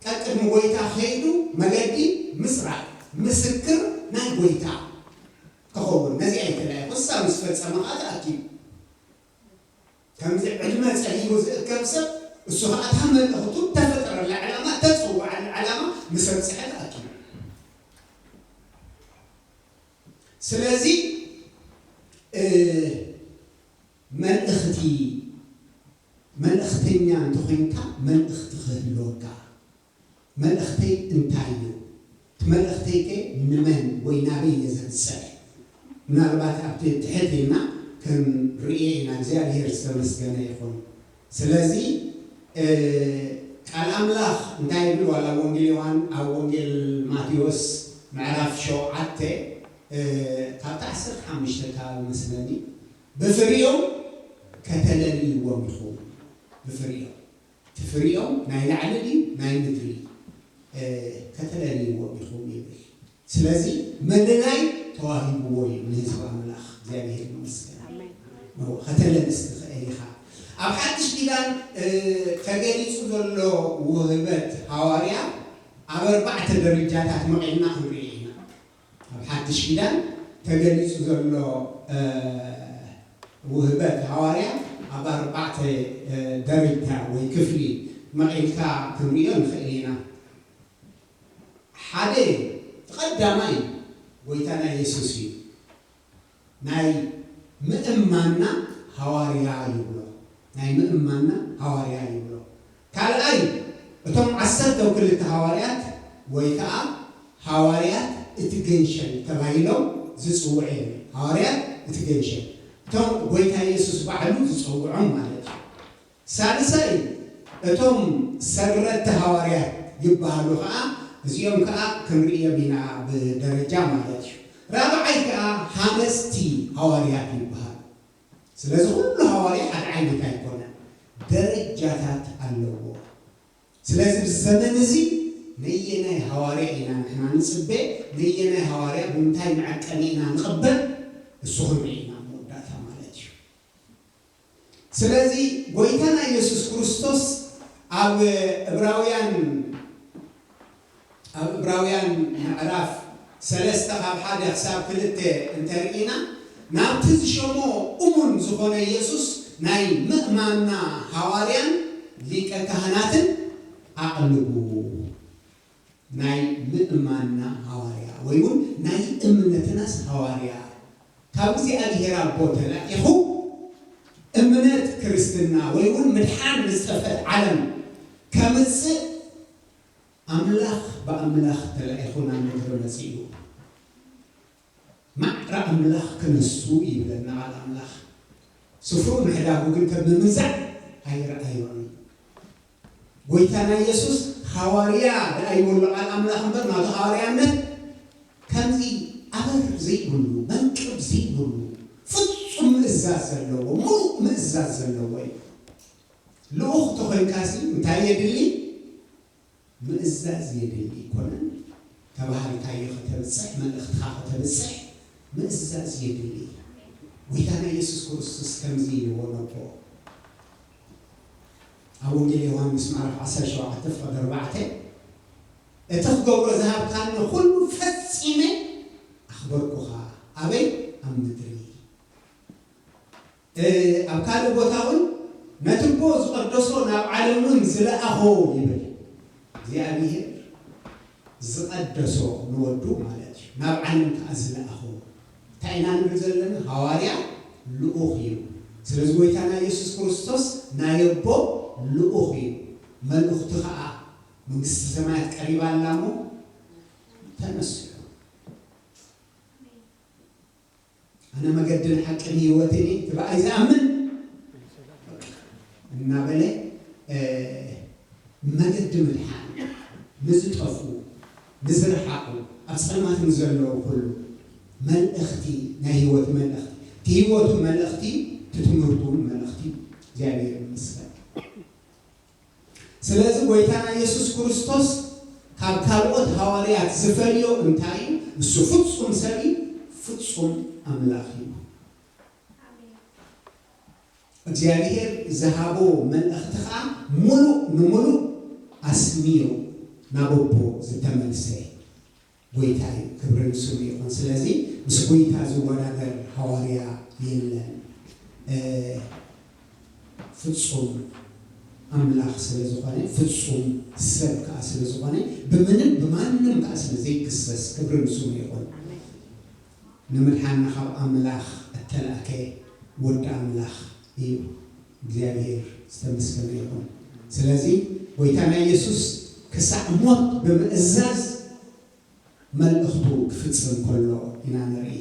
ቀቅድሚ ጎይታ ከይዱ መገዲ ምጽራግ፣ ምስክር ናይ ጎይታ ክኸውን። ነዚኣ እዩ ተላኢኹ። እሳ ምስ ፈጸመ ኸኣ ተኣኪቡ። ከምዚ ዕድመ ጸሊሙ ዝእከብ ሰብ፣ እሱ ኸኣ እታ መልእኽቱ እተፈጠረላ ዕላማ፣ እተጸውዓላ ዕላማ ምስ ኣብጽሐ ተኣኪቡ። ስለዚ፣ እ፣ መልእኽቲ፣ መልእኽተኛ እንተኾይንካ፣ መልእኽቲ ክህልወካ። መልእኽተይ እንታይ እዩ? እቲ መልእኽተይከ ንመን ወይ ናበይ እየ ዘብጽሕ? ምናልባት ኣብቲ ትሕት ኢልና ክንርእዮ ኢና። እግዚኣብሔር ዝተመስገነ ይኹን። ስለዚ፣ እ፣ ቃል ኣምላኽ እንታይ ይብል? ዋላ ኣብ ወንጌል ዮሃን-፣ ኣብ ወንጌል ማቴዎስ ምዕራፍ ሸውዓተ፣ እ፣ ካብቲ ዓሰርተ ሓሙሽተ ከባቢ መስለኒ፣ "ብፍሪኦም ከተለልይዎም ኢኹም። ብፍሪኦም፣ እቲ ፍሪኦም ናይ ላዕሊ ድዩ ናይ ምድሪ፣ እ፣ ከተለልይዎም ኢኹም" ይብል። ስለዚ ምልላይ ተዋሂብዎ እዩ ንህዝቢ ኣምላኽ። እግዚኣብሔር ይመስገን። ከተለንስ ትኽእል ኢኻ። ኣብ ሓድሽ ኪዳን ተገሊጹ ዘሎ ውህበት ሃዋርያ ኣብ ኣርባዕተ ደረጃታት መቒልና ክንርኢ ኢና። ኣብ ሓድሽ ኪዳን ተገሊጹ ዘሎ ውህበት ሃዋርያ ኣብ ኣርባዕተ ደረጃ ወይ ክፍሊ መቒልካ ክንሪኦ ንኽእል ኢና። ሓደ ቀዳማይ ጎይታና የሱስ እዩ። ናይ ምእማንና ሃዋርያ ይብሎ። ናይ ምእማንና ሃዋርያ ይብሎ። ካልኣይ እቶም ዓሰርተው ክልተ ሃዋርያት ወይ ከዓ ሃዋርያት እቲ ገንሸል ተባሂሎም ዝፅውዑ እዮም። ሃዋርያት እቲ ገንሸል እቶም ጎይታ የሱስ ባዕሉ ዝፀውዖም ማለት እዩ። ሳልሳይ እቶም ሰረቲ ሃዋርያት ይበሃሉ ከዓ እዚኦም ከዓ ክንርእዮም ኢና ብደረጃ ማለት እዩ። ራብዓይ ከዓ ሃነፅቲ ሃዋርያት ይበሃሉ። ስለዚ ኩሉ ሃዋርያ ሓደ ዓይነት ኣይኮነን፣ ደረጃታት ኣለዎ። ስለዚ ብዘመን እዚ ነየናይ ሃዋርያ ኢና ንሕና ንፅበ፣ ነየናይ ሃዋርያ ብምንታይ መዐቀኒ ኢና ንቕበል፣ እሱ ክንርኢ ኢና መወዳእታ ማለት እዩ። ስለዚ ጎይታና ኢየሱስ ክርስቶስ ኣብ ዕብራውያን ኣብ ዕብራውያን ምዕራፍ ሰለስተ ካብ ሓደ ክሳብ ክልተ እንተርኢና ናብቲ ዝሸሞ እሙን ዝኾነ ኢየሱስ ናይ ምእማንና ሃዋርያን ሊቀ ካህናትን ኣቕልቡ። ናይ ምእማንና ሃዋርያ ወይ እውን ናይ እምነትናስ ሃዋርያ ካብ እግዚኣብሔር ኣቦ ተላኢኹ እምነት ክርስትና ወይ እውን ምድሓን ንዝጠፍአት ዓለም ከምጽእ ኣምላኽ ብኣምላኽ ተላኢኹ ናብ ምድሪ መጺኡ። ማዕረ ኣምላኽ ክነሱ ይብለና ቃል ኣምላኽ። ስፍሩ ምሕዳጉ ግን ከም ምምንዛዕ ኣይረኣዮን። ጎይታና ኢየሱስ ሃዋርያ ደኣ ይብሎ ቃል ኣምላኽ እምበር ናቱ ሃዋርያነት ከምዚ ኣበር ዘይብሉ መንቅብ ዘይብሉ ፍጹም ምእዛዝ ዘለዎ ምሉእ ምእዛዝ ዘለዎ እዩ። ልኡኽ ተኾይንካሲ እንታይ የድሊ? ምእዛዝ የድሊ ይኮነን። ተባሃልካዮ ከተብፅሕ መልእኽትኻ ከተብፅሕ ምእዛዝ የድሊ። ጎይታና ኢየሱስ ክርስቶስ ከምዚ ኢልዎ ነቦ ኣብ ወንጌል ዮሃንስ ምዕራፍ ዓሰርተ ሸውዓተ ፍቕዲ ኣርባዕተ እቲ ክገብሮ ዝሃብካኒ ኩሉ ፈጺመ ኣኽበርኩኻ። ኣበይ? ኣብ ምድሪ። ኣብ ካልእ ቦታ እውን ነቲ ኣቦ ዝቐደሶ ናብ ዓለም እውን ዝለኣኾ ይብል። እግዚኣብሔር ዝቐደሶ ንወዱ ማለት እዩ። ናብ ዓለም ከዓ ዝለኣኾ እንታይ ኢና ንብል ዘለና? ሃዋርያ ልኡኽ እዩ። ስለዚ ጎይታና ኢየሱስ ክርስቶስ ናይ ኣቦ ልኡኽ እዩ። መልእኽቱ ከዓ መንግስቲ ሰማያት ቀሪባ ኣላ እሞ ተነሱ። ኣነ መገድን ሓቅን ህይወትን እየ፣ እቲ ብኣይ ዝኣምን እናበለ መገዲ ምድሓን ንዝጠፍኡ ንዝረሓቑ ኣብ ፀልማት ንዘለዉ ኩሉ መልእኽቲ ናይ ህይወት መልእኽቲ እቲ ህይወቱ መልእኽቲ እቲ ትምህርቱ እውን መልእኽቲ እግዚኣብሔር ይመስገን። ስለዚ ጎይታና ኢየሱስ ክርስቶስ ካብ ካልኦት ሃዋርያት ዝፈልዮ እንታይ እዩ? ንሱ ፍጹም ሰብ እዩ፣ ፍጹም ኣምላኽ እዩ። እግዚኣብሔር ዝሃቦ መልእኽቲ ኸዓ ሙሉእ ንሙሉእ ኣስሚሩ ናብ ኣቦ ዝተመልሰ ጎይታ እዩ፣ ክብሪ ንስሙ ይኹን። ስለዚ ምስ ጎይታ ዝወዳደር ሃዋርያ የለን። ፍጹም ኣምላኽ ስለ ዝኾነ፣ ፍጹም ሰብ ከኣ ስለ ዝኾነ፣ ብምንም ብማንም ከኣ ስለ ዘይክሰስ ክብሪ ንስሙ ይኹን። ንምድሓንና ካብ ኣምላኽ እተላእከ ወዲ ኣምላኽ እዩ። እግዚኣብሔር ዝተመስገነ ይኹን። ስለዚ ጎይታና ኢየሱስ ክሳዕ ሞት ብምእዛዝ መልእኽቱ ክፍጽም ከሎ ኢና ንርኢ።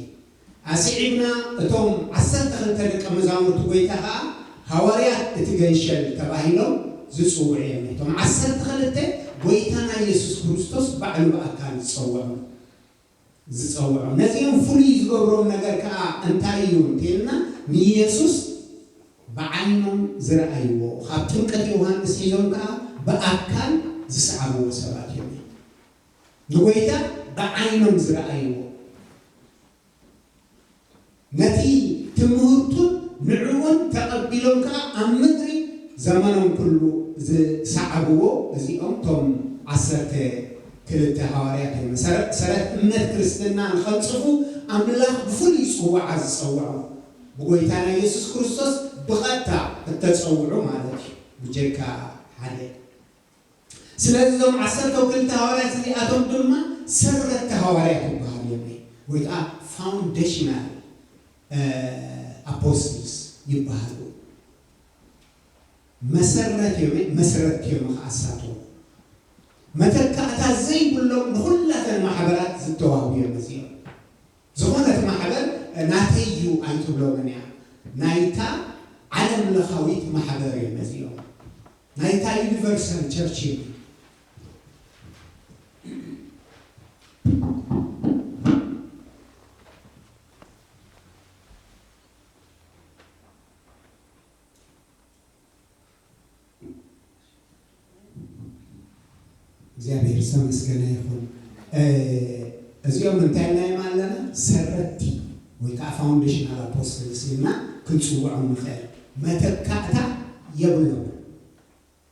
ኣስዒብና እቶም ዓሰርተ ክልተ ደቀ መዛሙርቲ ጎይታ ኸኣ ሃዋርያት እቲ ገንሸል ተባሂሎም ዝጽውዑ እዮም። እቶም ዓሰርተ ክልተ ጎይታና ኢየሱስ ክርስቶስ ባዕሉ ብኣካል ዝጸውዖም ዝጸውዖም ነዚኦም ፍሉይ ዝገብሮም ነገር ከኣ እንታይ እዩ እንተልና ንኢየሱስ ብዓይኖም ዝረኣይዎ ካብ ጥምቀት ዮሃንስ ሒዞም ከኣ ብኣካል ዝሰዓብዎ ሰባት እዮም። ንጎይታ ብዓይኖም ዝረኣይዎ፣ ነቲ ትምህርቱን ንዕኡን ተቐቢሎም ከኣ ኣብ ምድሪ ዘመኖም ኩሉ ዝሰዓብዎ፣ እዚኦም እቶም ዓሰርተ ክልተ ሃዋርያት እዮም። መሰረት እምነት ክርስትና ንኸንጽፉ ኣምላኽ ብፍሉይ ጽውዓ ዝጸውዖም፣ ብጎይታና የሱስ ክርስቶስ ብቐጥታ እተጸውዑ ማለት እዩ፣ ብጀካ ሓደ። ስለዚ እዞም ዓሰርተ ክልተ ሃዋርያት እዚኣቶም ድማ ሰረቲ ሃዋርያት ይበሃሉ እዮም፣ ወይ ከዓ ፋውንዴሽናል ኣፖስትልስ ይበሃሉ። መሰረት እዮም፣ መስረቲ እዮም። ከኣሳቶም መተካእታ ዘይብሎም ንኹላተን ማሕበራት ዝተዋህቡ እዮም እዚኦም። ዝኾነት ማሕበር ናተይ እዩ ኣይትብሎምን እያ። ናይታ ዓለም ለኻዊት ማሕበር እዮም እዚኦም። ናይታ ዩኒቨርሳል ቸርች እዮም። እግዚኣብሔር ዝተመስገነ ይኹን። እ፣ እዚኦም እንታይ ኢልናዮም ኣለና? ሰረቲ ወይ ከዓ ፋውንዴሽናል ኣፖስትልስ ኢልና ክንፅውዖም ንኽእል። መተካእታ የብሎም።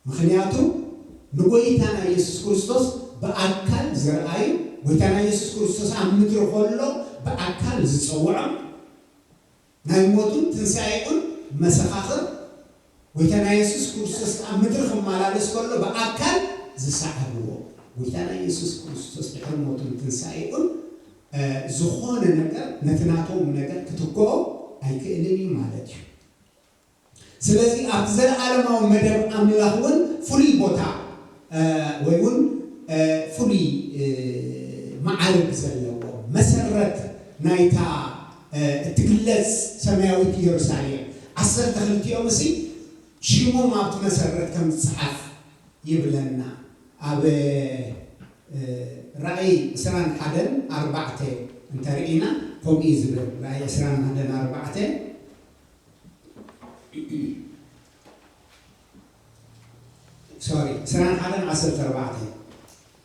ምኽንያቱ ንጎይታና የሱስ ክርስቶስ ብኣካል ዝረኣዩ፣ ጎይታና የሱስ ክርስቶስ ኣብ ምድሪ ከሎ ብኣካል ዝፀውዖም፣ ናይ ሞቱን ትንሳኤኡን መሰኻኽር፣ ጎይታና የሱስ ክርስቶስ ኣብ ምድሪ ክመላለስ ከሎ ብኣካል ዝሰዓብዎ፣ ጎይታና የሱስ ክርስቶስ ድሕሪ ሞቱን ትንሳኤኡን፣ እ፣ ዝኾነ ነገር ነቲ ናቶም ነገር ክትክኦ ኣይክእልን እዩ ማለት እዩ። ስለዚ ኣብቲ ዘለኣለማዊ መደብ ኣምላኽ እውን ፍሉይ ቦታ፣ እ፣ ወይ እውን፣ እ፣ ፍሉይ፣ እ፣ መዓርግ ዘለዎ መሰረት ናይታ፣ እ፣ እትግለጽ ሰማያዊት ኢየሩሳሌም፣ ዓሰርተ ክልቲኦም እሲ ሽሞም ኣብቲ መሰረት ከም ዝጸሓፍ ይብለና። ኣብ፣ እ፣ ራእይ ዕስራን ሓደን ኣርባዕተ እንተርኢና ከምኡ እዩ ዝብል። ራእይ ዕስራን ሓደን ኣርባዕተ፣ ሶሪ፣ ዕስራን ሓደን ዓሰርተ ኣርባዕተ፣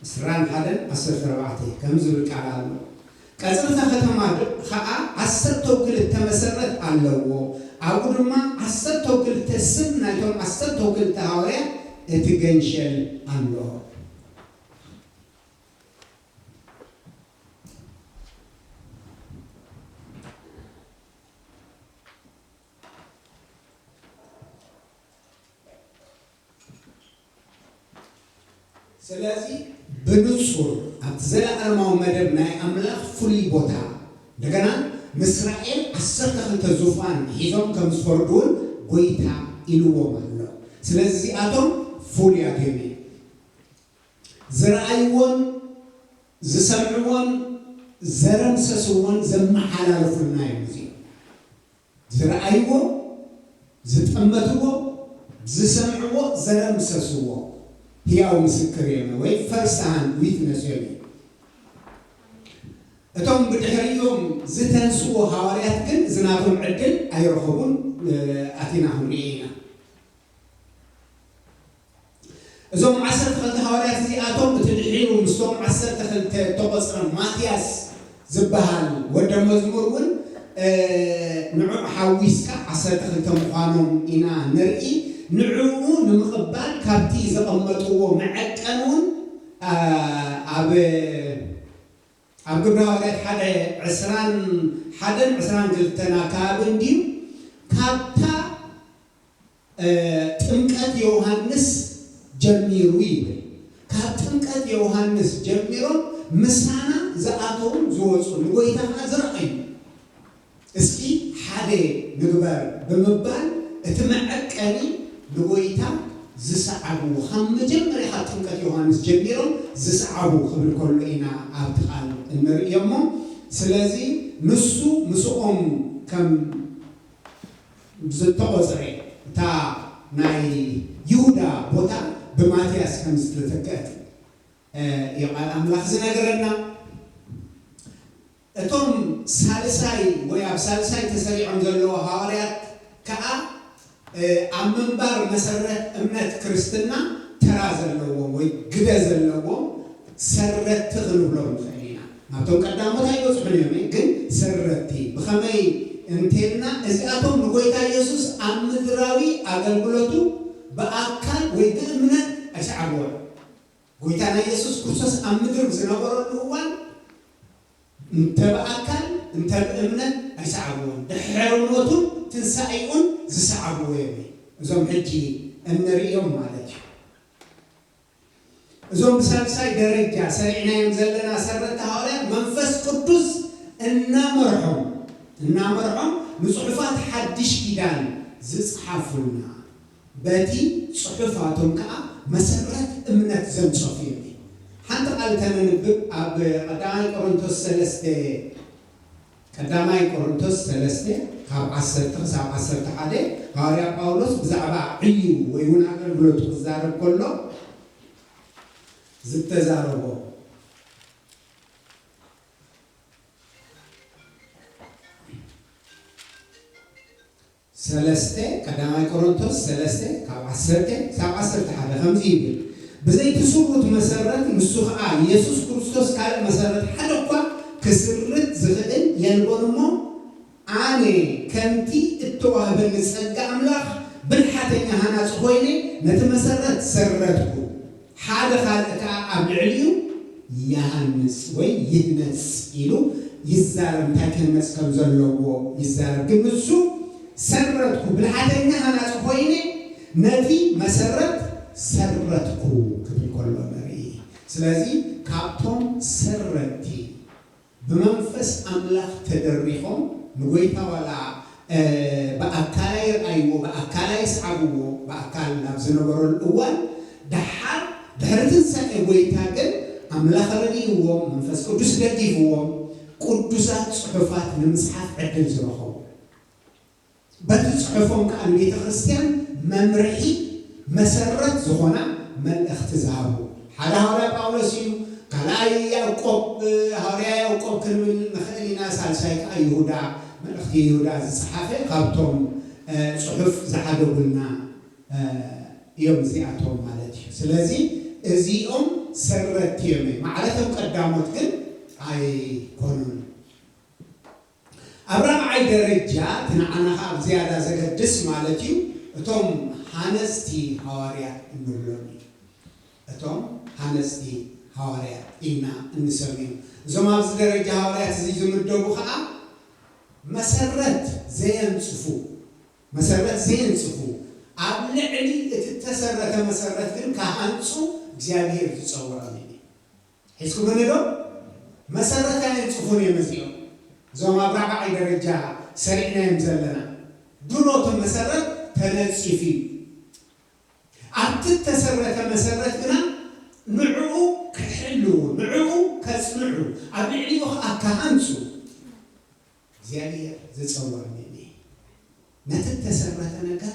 ዕስራን ሓደን ዓሰርተ ኣርባዕተ ከም ዝብል ቃል ኣሎ። ቀጽሪ እታ ከተማ ድ-፣ ኸኣ ዓሰርተው ክልተ መሰረት ኣለዎ። ኣብኡ ድማ ዓሰርተው ክልተ ስም ናይቶም ዓሰርተው ክልተ ሃዋርያት እቲ ገንሸል ኣሎ። ስለዚ ብንጹር ኣብቲ ዘለኣለማዊ መደብ ናይ ኣምላኽ ፍሉይ ቦታ፣ እንደገና ንእስራኤል ዓሰርተ ክልተ ዙፋን ሒዞም ከም ዝፈርዱ እውን ጎይታ ኢልዎም ኣሎ። ስለዚ እዚኣቶም ፍሉያት እዮም። ዝረኣይዎን ዝሰምዕዎን ዘረምሰስዎን ዘመሓላለፉልና እዮም እዚኦም። ዝረኣይዎ፣ ዝጠመትዎ፣ ዝሰምዕዎ፣ ዘረምሰስዎ ህያው ምስክር እዮም ወይ ፈርስት ሃንድ ዊትነስ እዮም። እቶም ብድሕሪኦም ዝተንስዎ ሃዋርያት ግን እዚ ናቶም ዕድል ኣይረኸቡን፣ እ፣ ኣቲና ክንሪኦ ኢና። እዞም ዓሰርተ ክልተ ሃዋርያት እዚኣቶም፣ እቲ ድሒሩ ምስቶም ዓሰርተ ክልተ እተቖጽረ ማትያስ ዝበሃል ወደ መዝሙር እውን፣ እ፣ ንዕኡ ሓዊስካ ዓሰርተ ክልተ ምዃኖም ኢና ንርኢ። ንዕኡ ንምቕባል ካብቲ ዘቐመጥዎ መዐቀን እውን፣ እ፣ ኣብ፣ ኣብ ግብረ ሃዋርያት ሓደ ዕስራን ሓደን ዕስራን ክልተን ኣካባቢ እንድዩ፣ ካብታ እ፣ ጥምቀት ዮሃንስ ጀሚሩ ይብል። ካብ ጥምቀት ዮሃንስ ጀሚሮም ምሳና ዝኣተውን ዝወፁ፣ ንጎይታ ከዓ ዝረኣዩ። እስኪ ሓደ ንግበር ብምባል እቲ መዐቀኒ ንጎይታ ዝሰዓቡ፣ ካብ መጀመርያ ካብ ጥምቀት ዮሃንስ ጀሚሮም ዝሰዓቡ ክብል ከሎ ኢና ኣብቲ ቃል እንርእዮ እሞ፣ ስለዚ ንሱ ምስኦም ከም ዝተቖጽረ፣ እታ ናይ ይሁዳ ቦታ ብማትያስ ከም ዝተተክአት፣ እ፣ እዩ ቃል ኣምላኽ ዝነግረና። እቶም ሳልሳይ ወይ ኣብ ሳልሳይ ተሰሪዖም ዘለዉ ሃዋርያት ከኣ፣ እ፣ ኣብ ምንባር መሰረት እምነት ክርስትና ተራ ዘለዎም ወይ ግደ ዘለዎም ሰረቲ ክንብሎም ንኽእል ኢና። ኣብቶም ቀዳሞት ኣይበጽሑን እዮም፣ ግን ሰረቲ ብኸመይ እንተልና፣ እዚኣቶም ንጎይታ ኢየሱስ ኣብ ምድራዊ ኣገልግሎቱ ብኣካል ወይ ብእምነት ኣይሰዓብዎን። ጎይታና ኢየሱስ ክርስቶስ ኣብ ምድሪ ዝነበረሉ እዋን እንተ ብኣካል እንተ ብእምነት ኣይሰዓብዎን። ድሕሪ ሞቱን ትንሳኤኡን ዝሰዓብዎ እዮም እዞም ሕጂ እንርእዮም ማለት እዩ። እዞም ብሳልሳይ ደረጃ ሰሪዕናዮም ዘለና ሰረቲ ሃዋርያት መንፈስ ቅዱስ እናመርሖም እናመርሖም ንጽሑፋት ሓድሽ ኪዳን ዝጽሓፉልና፣ በቲ ጽሑፋቶም ከኣ መሰረት እምነት ዘንጸፉ እዮም። ሓንቲ ቃል ተነንብብ። ኣብ ቀዳማይ ቆሮንቶስ ሰለስተ፣ ቀዳማይ ቆሮንቶስ ሰለስተ ካብ ዓሰርተ ክሳብ ዓሰርተ ሓደ፣ ሃዋርያ ጳውሎስ ብዛዕባ ዕዩ ወይ እውን ኣገልግሎቱ ክዛረብ ከሎ ዝተዛረቦ። ሰለስተ፣ ቀዳማይ ቆሮንቶስ ሰለስተ ካብ ዓሰርተ ክሳብ ዓሰርተ ሓደ ከምዚ ይብል፣ ብዘይትስሩት መሰረት፣ ንሱ ኸዓ ኢየሱስ ክርስቶስ፣ ካልእ መሰረት ሓደ እኳ ክስርት ዝኽእል የልቦን እሞ፣ ኣነ ከምቲ እተዋህበኒ ጸጋ ኣምላኽ ብልሓተኛ ሃናጺ ኮይነ ነቲ መሰረት ሰረትኩ፣ ሓደ ካልእ ከኣ ኣብ ልዕሊኡ ይሃንጽ ወይ ይህነጽ ኢሉ ይዛረብ። እንታይ ክህነጽ ከም ዘለዎ ይዛረብ። ግን ንሱ ሰረትኩ፣ ብልሓተኛ ሃናጺ ኮይነ ነቲ መሰረት ሰረትኩ ክብል ከሎ ንርኢ። ስለዚ ካብቶም ሰረቲ ብመንፈስ ኣምላኽ ተደሪኾም ንጎይታ ዋላ፣ እ፣ ብኣካል ኣይረኣይዎ፣ ብኣካል ኣይስዓብዎ፣ ብኣካል ናብ ዝነበረሉ እዋን፣ ደሓር ድሕሪ ትንሳኤ ጎይታ ግን ኣምላኽ ረድእዎም፣ መንፈስ ቅዱስ ደጊፍዎም፣ ቅዱሳት ጽሑፋት ንምጽሓፍ ዕድል ዝረኸቡ። በቲ ጽሑፎም ከኣ ንቤተ ክርስቲያን መምርሒ መሰረት ዝኾና መልእኽቲ ዝሃቡ። ሓደ ሃዋርያ ጳውሎስ እዩ፣ ካልኣይ ያዕቆብ፣ ሃዋርያ ያዕቆብ ክንብል ንኽእል ኢና፣ ሳልሳይ ከኣ ይሁዳ፣ መልእኽቲ ይሁዳ ዝጸሓፈ ካብቶም፣ እ፣ ጽሑፍ ዝሓደጉልና፣ እ፣ እዮም እዚኣቶም ማለት እዩ። ስለዚ እዚኦም ሰረቲ እዮም። ማዕረቶም ቀዳሞት ግን ኣይኮኑን። ኣብ ራብዓይ ደረጃ እቲ ንዓና ኸዓ ኣብ ዝያዳ ዘገድስ ማለት እዩ፣ እቶም ሃነጽቲ ሃዋርያት እንብሎም እዩ። እቶም ሃነጽቲ ሃዋርያት ኢልና እንሰምዮም። እዞም ኣብዚ ደረጃ ሃዋርያት እዚ ዝምደቡ ኸዓ መሰረት ዘየንጽፉ፣ መሰረት ዘየንጽፉ፣ ኣብ ልዕሊ እቲ እተሰረተ መሰረት ግን ክሃንጹ እግዚኣብሔር ዝጸውዖም እዩ። ሒዝኩምኒ ዶ? መሰረት ኣየንጽፉን እዮም እዚኦም። እዞም ኣብ ራብዓይ ደረጃ ሰሪዕናዮም ዘለና። ድሮ እቲ መሰረት ተነጺፉ እዩ። ኣብቲ እተሰረተ መሰረት ግና ንዕኡ ክሕልዉ፣ ንዕኡ ከጽንዑ፣ ኣብ ልዕሊኡ ኸኣ ክሃንጹ እግዚኣብሔር ዝጸውዖም እዩ። ነቲ እተሰረተ ነገር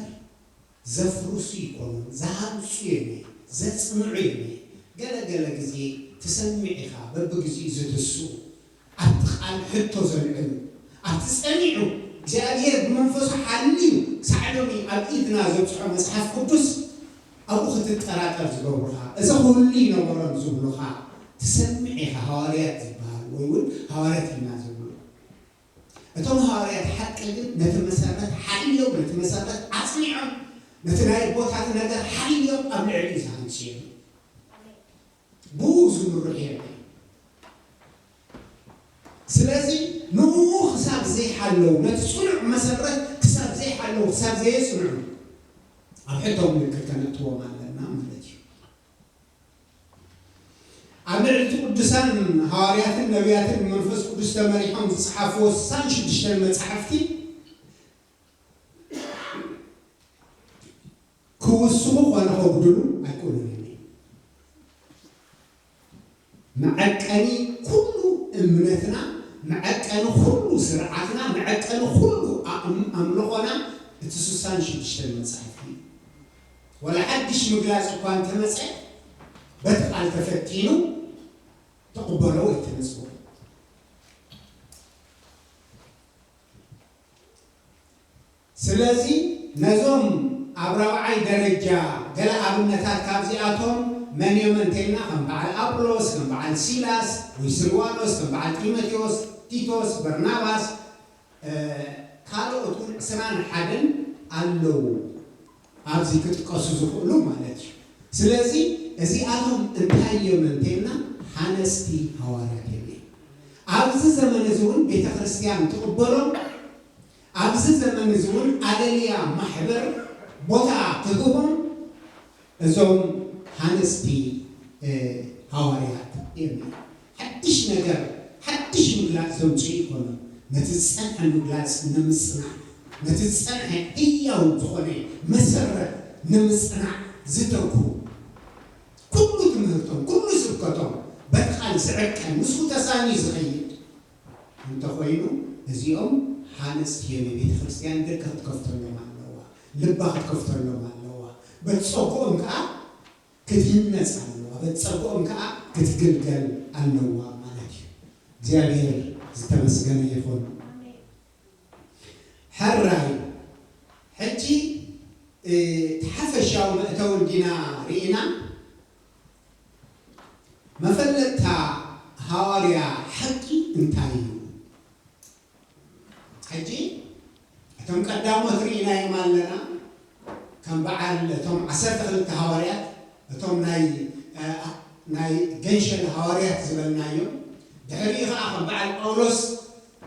ዘፍርሱ ይኮኑን፣ ዝሃንጹ እዮም፣ ዘጽንዑ እዮም። ገለ ገለ ግዜ ትሰምዕ ኢኻ፣ በብግዜኡ ዝትስኡ፣ ኣብቲ ቃል ሕቶ ዘልዕሉ፣ ኣብቲ ጸኒዑ እግዚኣብሔር ብመንፈሱ ሓልዩ ክሳዕ ሎሚ ኣብ ኢድና ዘብጽሖ መጽሓፍ ቅዱስ ኣብኡ ክትጠራጠር ዝገብሩኻ፣ እዚ ኩሉ ይነበሮም ዝብሉኻ ትሰምዕ ኢኻ። ሃዋርያት ዝበሃሉ ወይ እውን ሃዋርያት ኢና ዝብሉ። እቶም ሃዋርያት ሓቂ ግን ነቲ መሰረት ሓልዮም፣ ነቲ መሰረት ኣጽኒዖም፣ ነቲ ናይ ኣቦታት ነገር ሓልዮም ኣብ ልዕሊኡ ዝሃንጹ እዮም። ብኡ ዝምርሑ እዮም። ስለዚ ንኡ ክሳብ ዘይሓለው፣ ነቲ ጽኑዕ መሰረት ክሳብ ዘይሓለው፣ ክሳብ ዘየጽንዑ፣ ኣብ ሕቶ ምልክት ከነእትዎም ኣለና ማለት እዩ። ኣብ ልዕሊ እቲ ቅዱሳን ሃዋርያትን ነቢያትን ብመንፈስ ቅዱስ ተመሪሖም ዝጸሓፍዎ ስሳን ሽዱሽተን መጻሕፍቲ ክውስኹ ኮነ ከጉድሉ ኣይክእሉን እዮም። መዐቀኒ ኩሉ እምነትና፣ መዐቀኒ ኩሉ ስርዓትና፣ መዐቀኒ ኩሉ ኣም-፣ ኣምልኾና እቲ ስሳን ሽዱሽተን መጻሕፍቲ እዩ። ወላ ሓድሽ ምግላጽ እኳ እንተመጸ፣ በቲ ቃል ተፈቲኑ ትቕበሎ ወይ ትነጽጎ። ስለዚ ነዞም ኣብ ራብዓይ ደረጃ ገለ ኣብነታት ካብዚኣቶም መን እዮም እንተልና ከም በዓል ኣጵሎስ፣ ከም በዓል ሲላስ ወይ ስልዋኖስ፣ ከም በዓል ጢሞቴዎስ፣ ቲቶስ፣ በርናባስ፣ ካልኦት እውን ዕስራን ሓደን ኣለዉ ኣብዚ ክጥቀሱ ዝኽእሉ ማለት እዩ። ስለዚ እዚኣቶም እንታይ እዮም እንተልና ሃነስቲ ሃዋርያት እዮም። ኣብዚ ዘመን እዚ እውን ቤተ ክርስቲያን ትቕበሎም፣ ኣብዚ ዘመን እዚ እውን ኣለልያ ማሕበር ቦታ ትህቦም እዞም ሃነስቲ ሃዋርያት እዮም። ሓድሽ ነገር ሓድሽ ምግላፅ ዘምፅኡ ይኮኑ። ነቲ ዝፀንሐ ምግላፅ ንምፅናዕ፣ ነቲ ዝፀንሐ ህያው ዝኾነ መሰረት ንምፅናዕ ዝተጉ ኩሉ ትምህርቶም ኩሉ ስብከቶም በቲ ቃል ዝዕቀን ምስኡ ተሳንዩ ዝኸይድ እንተኾይኑ እዚኦም ሃነፅቲ እዮም። የቤተ ክርስቲያን ደገ ክትከፍተሎም ኣለዋ፣ ልባ ክትከፍተሎም ኣለዋ። በቲ ፀጉኦም ከዓ ክትህነፅ ኣለዋ፣ በቲ ፀጉኦም ከዓ ክትግልገል ኣለዋ ማለት እዩ። እግዚኣብሔር ዝተመስገነ ይኹን። ሕራይ ሕጂ እቲ ሓፈሻዊ መእተዊ እንዲና ርኢና። መፈለጥታ ሃዋርያ ሓቂ እንታይ እዩ? ሕጂ እቶም ቀዳሞት ርኢናዮም ኣለና። ከም በዓል እቶም ዓሰርተ ክልተ ሃዋርያት፣ እቶም ናይ ናይ ገንሸል ሃዋርያት ዝበልናዮም። ድሕሪኡ ከዓ ከም በዓል ጳውሎስ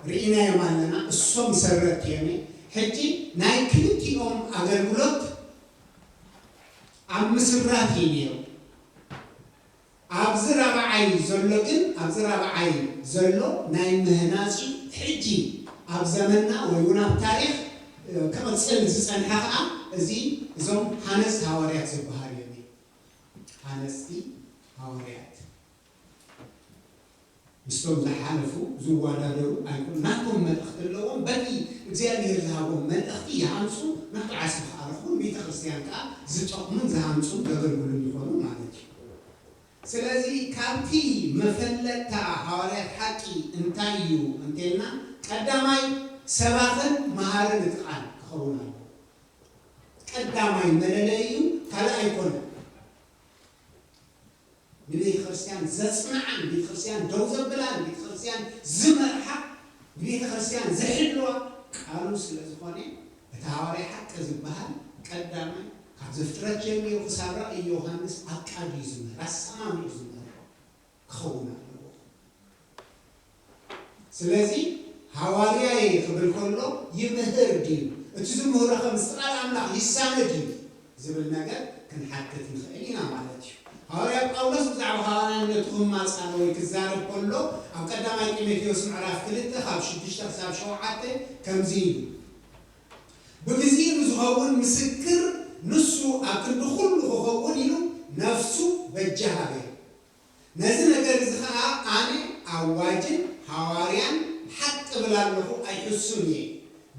ርኢናዮም ኣለና። እሶም ሰረትቲ እዮም። ሕጂ ናይ ክልቲኦም ኣገልግሎት ኣብ ምስራት እዩ ነይሩ። ኣብዚ ራብዓይ ዘሎ ግን ኣብዚ ራብዓይ ዘሎ ናይ ምህናፅ እዩ። ሕጂ ኣብ ዘመንና ወይ እውን ኣብ ታሪክ ክቕፅል ዝፀንሐ ከዓ እዚ እዞም ሃነፅቲ ሃዋርያት ዝበሃሉ እዮም። ሃነፅቲ ሃዋርያት ምስቶም ዝሓለፉ ዝወዳደሩ ኣይኮኑ። ናቶም መልእኽቲ ኣለዎም። በቲ እግዚኣብሔር ዝሃቦም መልእኽቲ ይሃንፁ፣ ናቱ ዓስቢ ከዓ ረኽቡ፣ ቤተ ክርስቲያን ከዓ ዝጠቕሙን ዝሃንፁን ዘገልግሉን ይኾኑ ማለት እዩ። ስለዚ ካብቲ መፈለጥታ ሃዋርያት ሓቂ እንታይ እዩ እንተልና ቀዳማይ ሰባኽን መሃርን እቲ ቃል ክኸውን ኣለዎ። ቀዳማይ መለለዩ ካልእ ኣይኮነን። ንቤተ ክርስቲያን ዘጽንዓን ቤተ ክርስቲያን ደው ዘብላን ቤተ ክርስቲያን ዝመርሓ ንቤተ ክርስቲያን ዝሕልዋ ቃሉ ስለ ዝኾነ እቲ ሃዋርያ ሓቂ ዝበሃል ቀዳማይ ካብ ዘፍጥረት ጀሚሩ ክሳብ ራእይ ዮሃንስ ኣብ ቃል እዩ ዝምህር ኣሰማሚዑ ዝምህር ክኸውን ኣለዎ። ስለዚ ሃዋርያ እየ ክብል ከሎ ይምህር ድዩ እቲ ዝምህሮ ከ ምስ ቃል ኣምላኽ ይሳነ ድዩ ዝብል ነገር ክንሓትት ንኽእል ኢና ማለት እዩ። ሃዋርያ ጳውሎስ ብዛዕባ ሃዋርያነቱ ክማጻነ ወይ ክዛረብ ከሎ ኣብ ቀዳማይ ጢሞቴዎስ ምዕራፍ ክልተ ካብ ሽዱሽተ ክሳብ ሸውዓተ ከምዚ ኢሉ ብግዜኡ ንዝኸውን ምስክር ንሱ ኣብ ክንዲ ኩሉ ክኸውን ኢሉ ነፍሱ በጃ ሃበ። ነዚ ነገር እዚ ኸዓ ኣነ ኣዋጅን ሃዋርያን ሓቂ እብል ኣለኹ ኣይሕሱን እየ።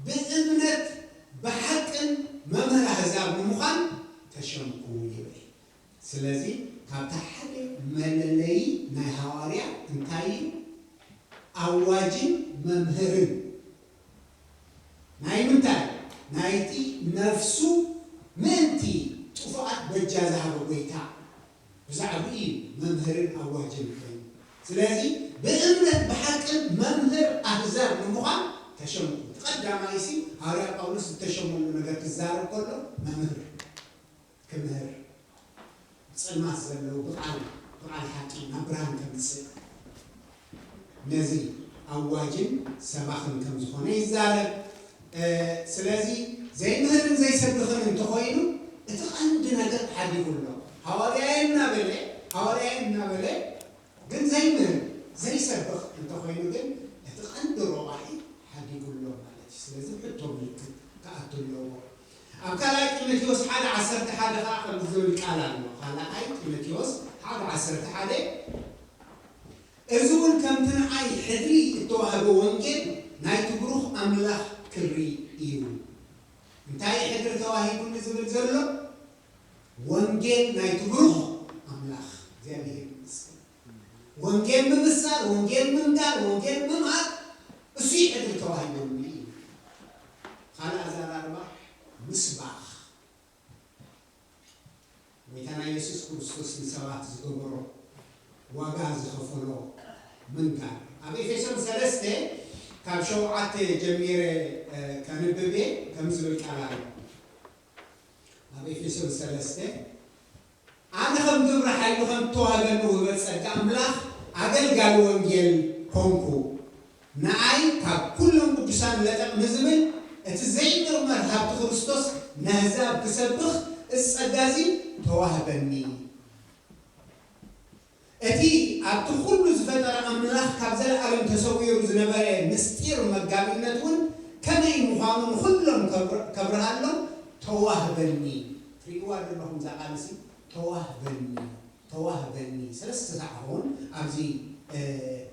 ብእምነት ብሓቅን መምህር ኣህዛብ ንምዃን ተሸምኩ ይብል። ስለዚ ካብታ ሓደ መለለዪ ናይ ሃዋርያ እንታይ እዩ? ኣዋጅን መምህርን ናይ ምንታይ ናይቲ ነፍሱ ምእንቲ ጥፉኣት በጃ ዝሃበ ጎይታ ብዛዕባኡ እዩ መምህርን ኣዋጅን ኮይኑ። ስለዚ ብእምነት ብሓቅን መምህር ኣህዛብ ንምዃን ተሸምኩ። ቀዳማይሲ ሃዋርያ ጳውሎስ ዝተሸመሉ ነገር ክዛረብ ከሎ መምህር ክምህር ብፀልማት ዘለዉ ብቃል ብቃል ሓቂ ናብ ብርሃን ከምፅእ ነዚ ኣዋጅን ሰባኽን ከም ዝኾነ ይዛረብ። ስለዚ ዘይምህርን ዘይሰብኽን እንተኾይኑ እቲ ቀንዲ ነገር ሓዲጉ ኣሎ። ሃዋርያየ እናበለ ሃዋርያየ እናበለ ግን ዘይምህር ዘይሰብኽ እንተኾይኑ ግን እቲ ቀንዲ ረቋሒ ሓዲጉ ኣሎ ማለት እዩ። ስለዚ ሕቶ ምልክት ክኣቱ ኣለዎ። ኣብ ካልኣይ ጢሞቴዎስ ሓደ ዓሰርተ ሓደ ከዓ ከምዚ ዝብል ቃል ኣሎ። ካልኣይ ጢሞቴዎስ ሓደ ዓሰርተ ሓደ እዚ እውን ከምቲ ንዓይ ሕድሪ እተዋህበ ወንጌል ናይቲ ብሩኽ ኣምላኽ ክብሪ እዩ። እንታይ ሕድሪ ተዋሂቡኒ ዝብል ዘሎ ወንጌል ናይቲ ብሩኽ ኣምላኽ እግዚኣብሔር ይመስገን። ወንጌል ምምሳል፣ ወንጌል ምንጋር፣ ወንጌል ምምሃር እሱ እዩ ሕድሪ ተዋሂቡኒ እዩ። ካልእ ኣዘራርባ ምስባኽ ጎይታና የሱስ ክርስቶስ ንሰባት ዝገበሮ ዋጋ ዝኸፈሎ ምንጋር። ኣብ ኤፌሶን ሰለስተ ካብ ሸውዓተ ጀሚረ፣ እ፣ ከንብብ እየ። ከም ዝብል ቃል ኣሎ። ኣብ ኤፌሶን ሰለስተ፣ "ኣነ ከም ግብሪ ሓይሉ ከም እተዋህበኒ ውህበት ጸጋ ኣምላኽ ኣገልጋሊ ወንጌል ኮንኩ። ንኣይ ካብ ኩሎም ቅዱሳን ለጠቕሚ ዝብል እቲ ዘይምርመር ሃብቲ ክርስቶስ ነህዛብ ክሰብኽ እዚ ጸጋ እዚ ተዋህበኒ።" እቲ ኣብቲ ኩሉ ዝፈጠረ ኣምላኽ ካብ ዘለኣለም ተሰዊሩ ዝነበረ ምስጢር መጋቢነት እውን ከመይ ምዃኑ ንኹሎም ከብር-፣ ከብርሃሎም ተዋህበኒ። ትርእይዋ ዘለኹም እዛ ቃል እዚ፣ ተዋህበኒ፣ ተዋህበኒ። ሰለስተ ሰዓት እውን ኣብዚ፣ እ፣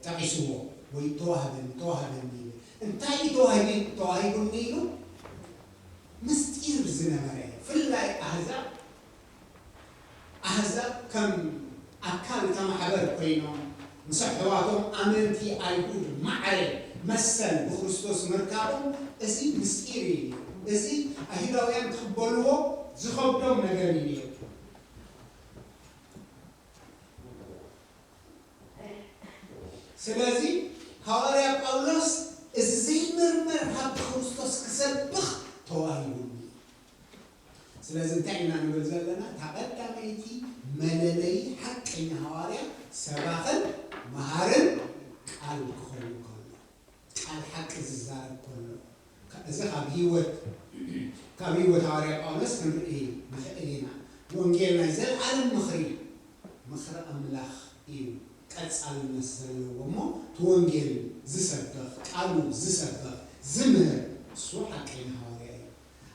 ጠቒስዎ፣ ወይ ተዋህበኒ፣ ተዋህበኒ ይብል። እንታይ እዩ ተዋሂቢ-፣ ተዋሂቡኒ ኢሉ? ምስጢር ዝነበረ፣ ፍላይ ኣህዛብ፣ ኣህዛብ ከም ኣካል እታ ማሕበር ኮይኖም ምስ ኣሕዋቶም ኣመንቲ ኣይሁድ ማዕረ መሰል ብክርስቶስ ምርካቦም፣ እዚ ምስጢር እዩ። እዚ ኣይሁዳውያን ክቕበልዎ ዝኸብዶም ነገር እዩ ነይሩ። ስለዚ ሃዋርያ ጳውሎስ እዚ ዘይምርመር ሃብቲ ክርስቶስ ክሰብኽ ተዋሂቡኒ። ስለዚ እንታይ ኢና ንብል ዘለና? እታ ቀዳመይቲ መለለዪ ሓቀኛ ሃዋርያ ሰባኽን መሃርን ቃል ክኸውን ከሎ፣ ቃል ሓቂ ዝዛረብ ከሎ፣ እዚ ካብ ህይወት፣ ካብ ህይወት ሃዋርያ ጳውሎስ ክንርኢ ንኽእል ኢና። ወንጌል ናይ ዘለኣለም ምኽሪ፣ ምኽሪ ኣምላኽ እዩ ቀጻልነት ዘለዎ እሞ፣ እቲ ወንጌል ዝሰብኽ፣ ቃሉ ዝሰብኽ፣ ዝምህር፣ እሱ ሓቀኛ ሃዋርያ እዩ።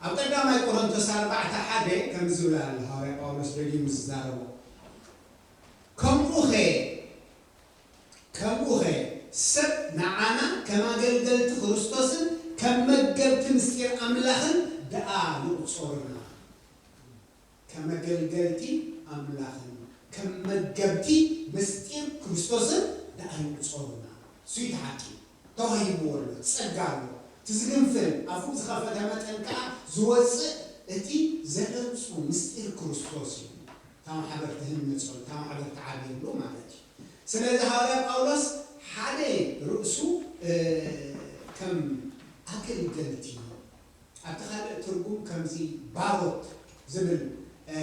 ኣብ ቀዳማይ ቆሮንቶስ ኣርባዕተ ሓደ ከምዚ ዝብል ኣሎ፣ ሃዋርያ ጳውሎስ ደጊሙ ዝዛረቦ፣ "ከምኡኸ፣ ከምኡኸ ሰብ ንዓና ከም ኣገልገልቲ ክርስቶስን ከም መገብቲ ምስጢር ኣምላኽን ደኣ ይቑጸሩና።" ከም ኣገልገልቲ ኣምላኽን ከም መገብቲ ምስጢር ክርስቶስን ደኣ ይቑጸሩና። እሱ እዩ እቲ ሓቂ። ተዋሂብዎ ኣሎ፣ ጸጋ ኣሎ። እቲ ዝግንፍል፣ ኣፉ ዝኸፈተ መጠን ከኣ ዝወጽእ እቲ ዘረብጹ ምስጢር ክርስቶስ እዩ። እታ ማሕበር ትህነጸሉ፣ እታ ማሕበር ትዓብየሉ ማለት እዩ። ስለዚ ሃዋርያ ጳውሎስ ሓደ ርእሱ፣ እ፣ ከም ኣገልገልቲ፣ ኣብቲ ካልእ ትርጉም ከምዚ ባሮት ዝብል፣ እ፣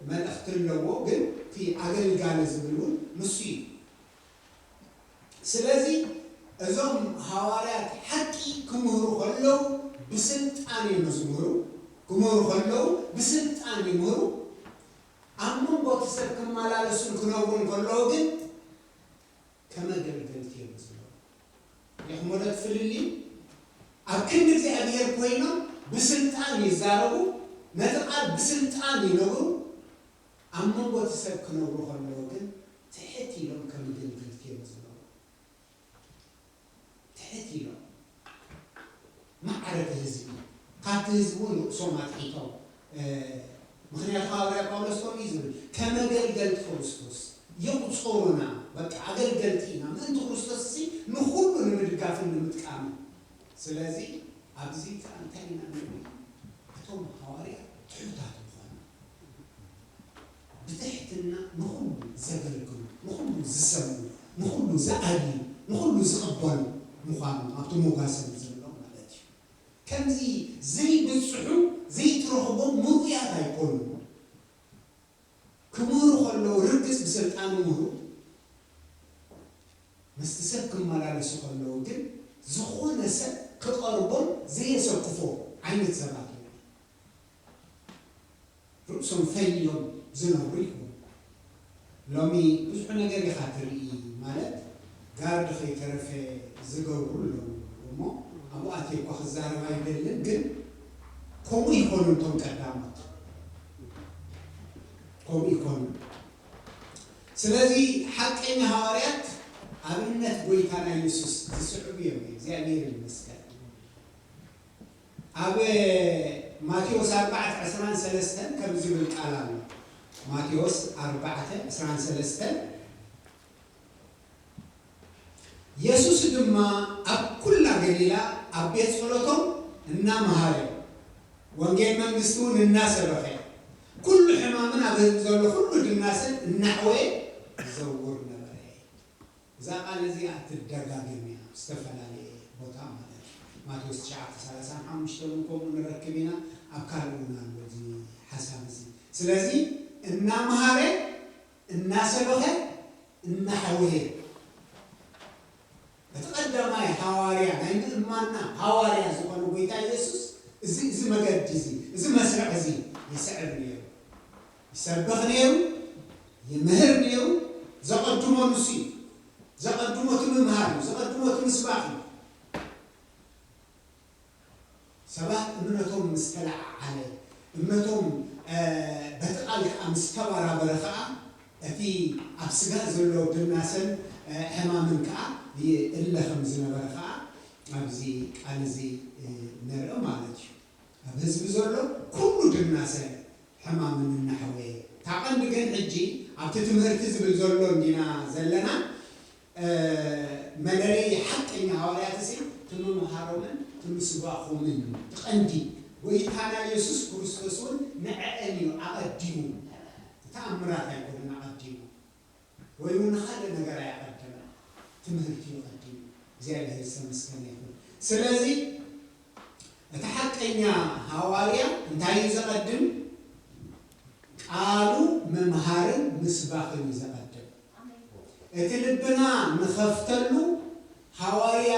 መልእኽቲ ኣለዎ፣ ግን እቲ ኣገልጋሊ ዝብል እውን ንሱ እዩ። ስለዚ እዞም ሃዋርያት ሓቂ ክምህሩ ከለዉ ብስልጣን እዮም ዝምህሩ። ክምህሩ ከለዉ ብስልጣን ይምህሩ። ኣብ መንጎ እቲ ሰብ ክመላለሱን ክነብሩን ከለዉ ግን ከም ኣገልገልቲ እዮም ዝምህሩ። ርኢኹሞ ዶ እቲ ፍልልይ? ኣብ ክንዲ እግዚኣብሔር ኮይኖም ብስልጣን ይዛረቡ፣ ነቲ ቃል ብስልጣን ይነግሩ። ኣብ መንጎ እቲ ሰብ ክነብሩ ከለዉ ግን ትሕት ኢሎም ከም ኣገልገልቲ እዮም ዝነብሩ። ትሕት ኢሎም ማዕረ እቲ ህዝቢ፣ ካብቲ ህዝቢ እውን ርእሶም ኣትሒቶም፣ እ፣ ምኽንያቱ ሃዋርያ ጳውሎስ ከምኡ እዩ ዝብል፣ ከም ኣገልገልቲ ክርስቶስ ይቑጸሩና፣ በቃ ኣገልገልቲ ኢና፣ ምእንቲ ክርስቶስ እዚ ንኹሉ ንምድጋፍን ንምጥቃምን። ስለዚ ኣብዚ ከኣ እንታይ ኢና ንርኢ? እቶም ሃዋርያት ትሑታት ምዃኖም፣ ብትሕትና ንኹሉ ዘገልግሉ፣ ንኹሉ ዝሰምዑ፣ ንኹሉ ዝኣልዩ፣ ንኹሉ ዝቕበሉ ምዃኖም ኣብቲ ሞጋሰን ዘሎም ማለት እዩ። ከምዚ ዘይብጽሑ፣ ዘይትረኽቦም ምሩያት ኣይኮኑን። ክምህሩ ከለዉ ርግጽ ብስልጣን ይምህሩ፣ ምስቲ ሰብ ክመላለሱ ከለዉ ግን ዝኾነ ሰብ ክቐርቦም ዘየሰክፎ ዓይነት ሰባት እዮም። ርእሶም ፈንዮም ዝነብሩ ይኾኑ። ሎሚ ብዙሕ ነገር ኢኻ ትርኢ፣ ማለት ጋርድ ከይተረፈ ዝገብሩ ኣለዉ። እሞ ኣብኡ ኣትየ እኳ ክዛረብ ኣይደልን፣ ግን ከምኡ ይኾኑ እቶም ቀዳሞት። ከምኡ ይኾኑ። ስለዚ ሓቀኛ ሃዋርያት ኣብነት ጎይታና የሱስ ዝስዕቡ እዮም። እግዚኣብሔር ይመስገን። ኣብ ማቴዎስ ኣርባዕተ ዕስራን ሰለስተን ከም ዝብል ቃል ኣሎ። ማቴዎስ ኣርባዕተ ዕስራን ሰለስተን፣ የሱስ ድማ ኣብ ኩላ ገሊላ ኣብ ቤት ጸሎቶም እናመሃረ፣ ወንጌል መንግስቲ እውን እናሰበኸ፣ ኩሉ ሕማምን ኣብ ህዝቢ ዘሎ ኩሉ ድናሰን እናሕወየ ይዘውር ነበረ። እዛ ቃል እዚኣ ትደጋገም እያ ኣብ ዝተፈላለየ ቦታ ማለት እዩ። ማቴዎስ ትሽዓተ ሰላሳን ሓሙሽተን እውን ከምኡ ንረክብ ኢና። ኣብ ካልእ እውን ኣሎ እዚ ሓሳብ እዚ። ስለዚ እናምሃረ እናሰበኸ እናሓወየ እቲ ቀዳማይ ሃዋርያ ናይ ምእማንና ሃዋርያ ዝኾነ ጎይታ ኢየሱስ እዚ እዚ መገዲ እዚ እዚ መስርዕ እዚ ይስዕብ ነይሩ። ይሰብኽ ነይሩ። ይምህር ነይሩ። ዘቐድሞ ንሱ እዩ። ዘቐድሞ እቲ ምምሃር እዩ። ዘቐድሞ እቲ ምስባኽ እዩ። ሰባት እምነቶም ምስ ተለዓዓለ እምነቶም በቲ ቃል ከዓ ምስ ተባራበረ ከዓ እቲ ኣብ ስጋ ዘሎ ድናሰን ሕማምን ከዓ ይእለ ከም ዝነበረ ከዓ ኣብዚ ቃል እዚ ንርኢ ማለት እዩ። ኣብ ህዝቢ ዘሎ ኩሉ ድናሰ ሕማምን እናሕወየ እታ ቀንዲ ግን ሕጂ ኣብቲ ትምህርቲ ዝብል ዘሎ እንዲና ዘለና መለለይ ሓቀኛ ሃዋርያት ሲ ትምምሃሮምን ትምስባኾምን ትቐንዲ ጎይታና ኢየሱስ ክርስቶስ እውን ንዐአን እዩ ኣቐዲሙ። ተኣምራት ኣይኮነን ኣቐዲሙ ወይ እውን ንኻልእ ነገር ኣያቐደመ። ትምህርቲ እዩ ቀዲሙ። እግዚኣብሔር ዝተመስገነ ይኹን። ስለዚ እቲ ሓቀኛ ሃዋርያ እንታይ እዩ ዘቐድም? ቃሉ ምምሃርን ምስባኽን እዩ ዘቐድም። እቲ ልብና ንኸፍተሉ ሃዋርያ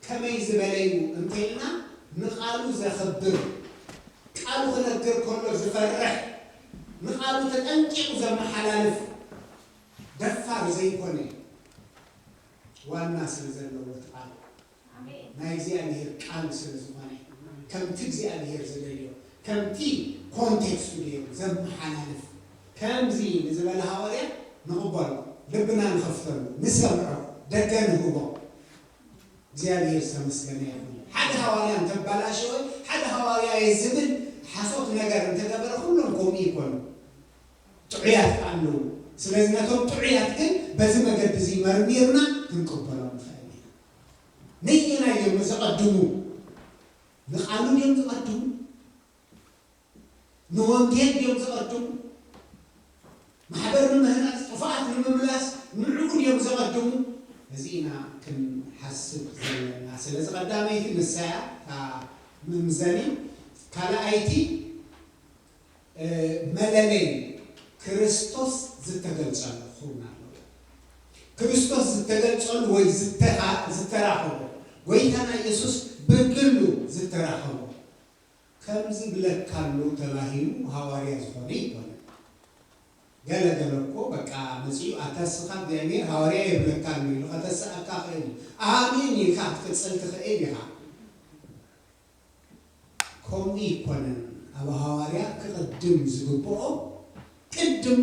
ከመይ ዝበለ እዩ እንተኢልና ንቃሉ ዘኽብር፣ ቃሉ ክነግር ከሎ ዝፈርሕ፣ ንቃሉ ተጠንቂቑ ዘመሓላልፍ ደፋር ዘይኮነ ዋና ስለ ዘለዎ እቲ ቃል ናይ እግዚኣብሔር ቃል ስለ ዝኾነ ከምቲ እግዚኣብሔር ዝደልዮ ከምቲ ኮንቴክስቱ ገይሩ ዘመሓላልፍ ከምዚ ንዝበለ ሃዋርያ ንቕበሎ፣ ልብና ንኸፍተሉ፣ ንሰምዖ፣ ደገ ንህቦ። እግዚኣብሔር ዝተመስገነ ይኹን። ሓደ ሃዋርያ እንተባላሸወ ሓደ ሃዋርያ እየ ዝብል ሓሶት ነገር እንተገበረ ኩሎም ከምኡ ይኮኑ። ጥዑያት ኣለዉ። ስለዚ ነቶም ጥዑያት ግን በዚ መገዲ እዚ መርሚርና ክንቅበሎም ንኽእል ኢና። ነየናይ እዮም ዘቐድሙ? ንቃሉ ድዮም ዝቐድሙ? ንወንጌል ድዮም ዝቐድሙ? ማሕበር ንምህናፅ፣ ጥፉኣት ንምምላስ ንዕኡ ድዮም ዘቐድሙ? እዚ ኢና ክንሓስብ ዘለና። ስለዚ ቀዳመይቲ ንሳያ እታ መምዘኒ፣ ካልኣይቲ መለለይ ክርስቶስ ዝተገልጸሉ ክኸውን ኣለዎ። ክርስቶስ ዝተገልጸሉ ወይ ዝተኻ- ዝተራኸቦ ጎይታና ኢየሱስ ብግሉ ዝተራኸቦ ከም ዝብለካሉ ተባሂሉ ሃዋርያ ዝኾነ ይኮነ። ገለ ገለ እኮ በቃ መጺኡ ኣታ ስኻ እግዚኣብሔር ሃዋርያ የብለካሉ ኢሉ ከተስኣካ ክእል እዩ። ኣሜን ኢልካ ክትቅጽል ትኽእል ኢኻ። ከምኡ ይኮነን። ኣብ ሃዋርያ ክቕድም ዝግብኦ ቅድም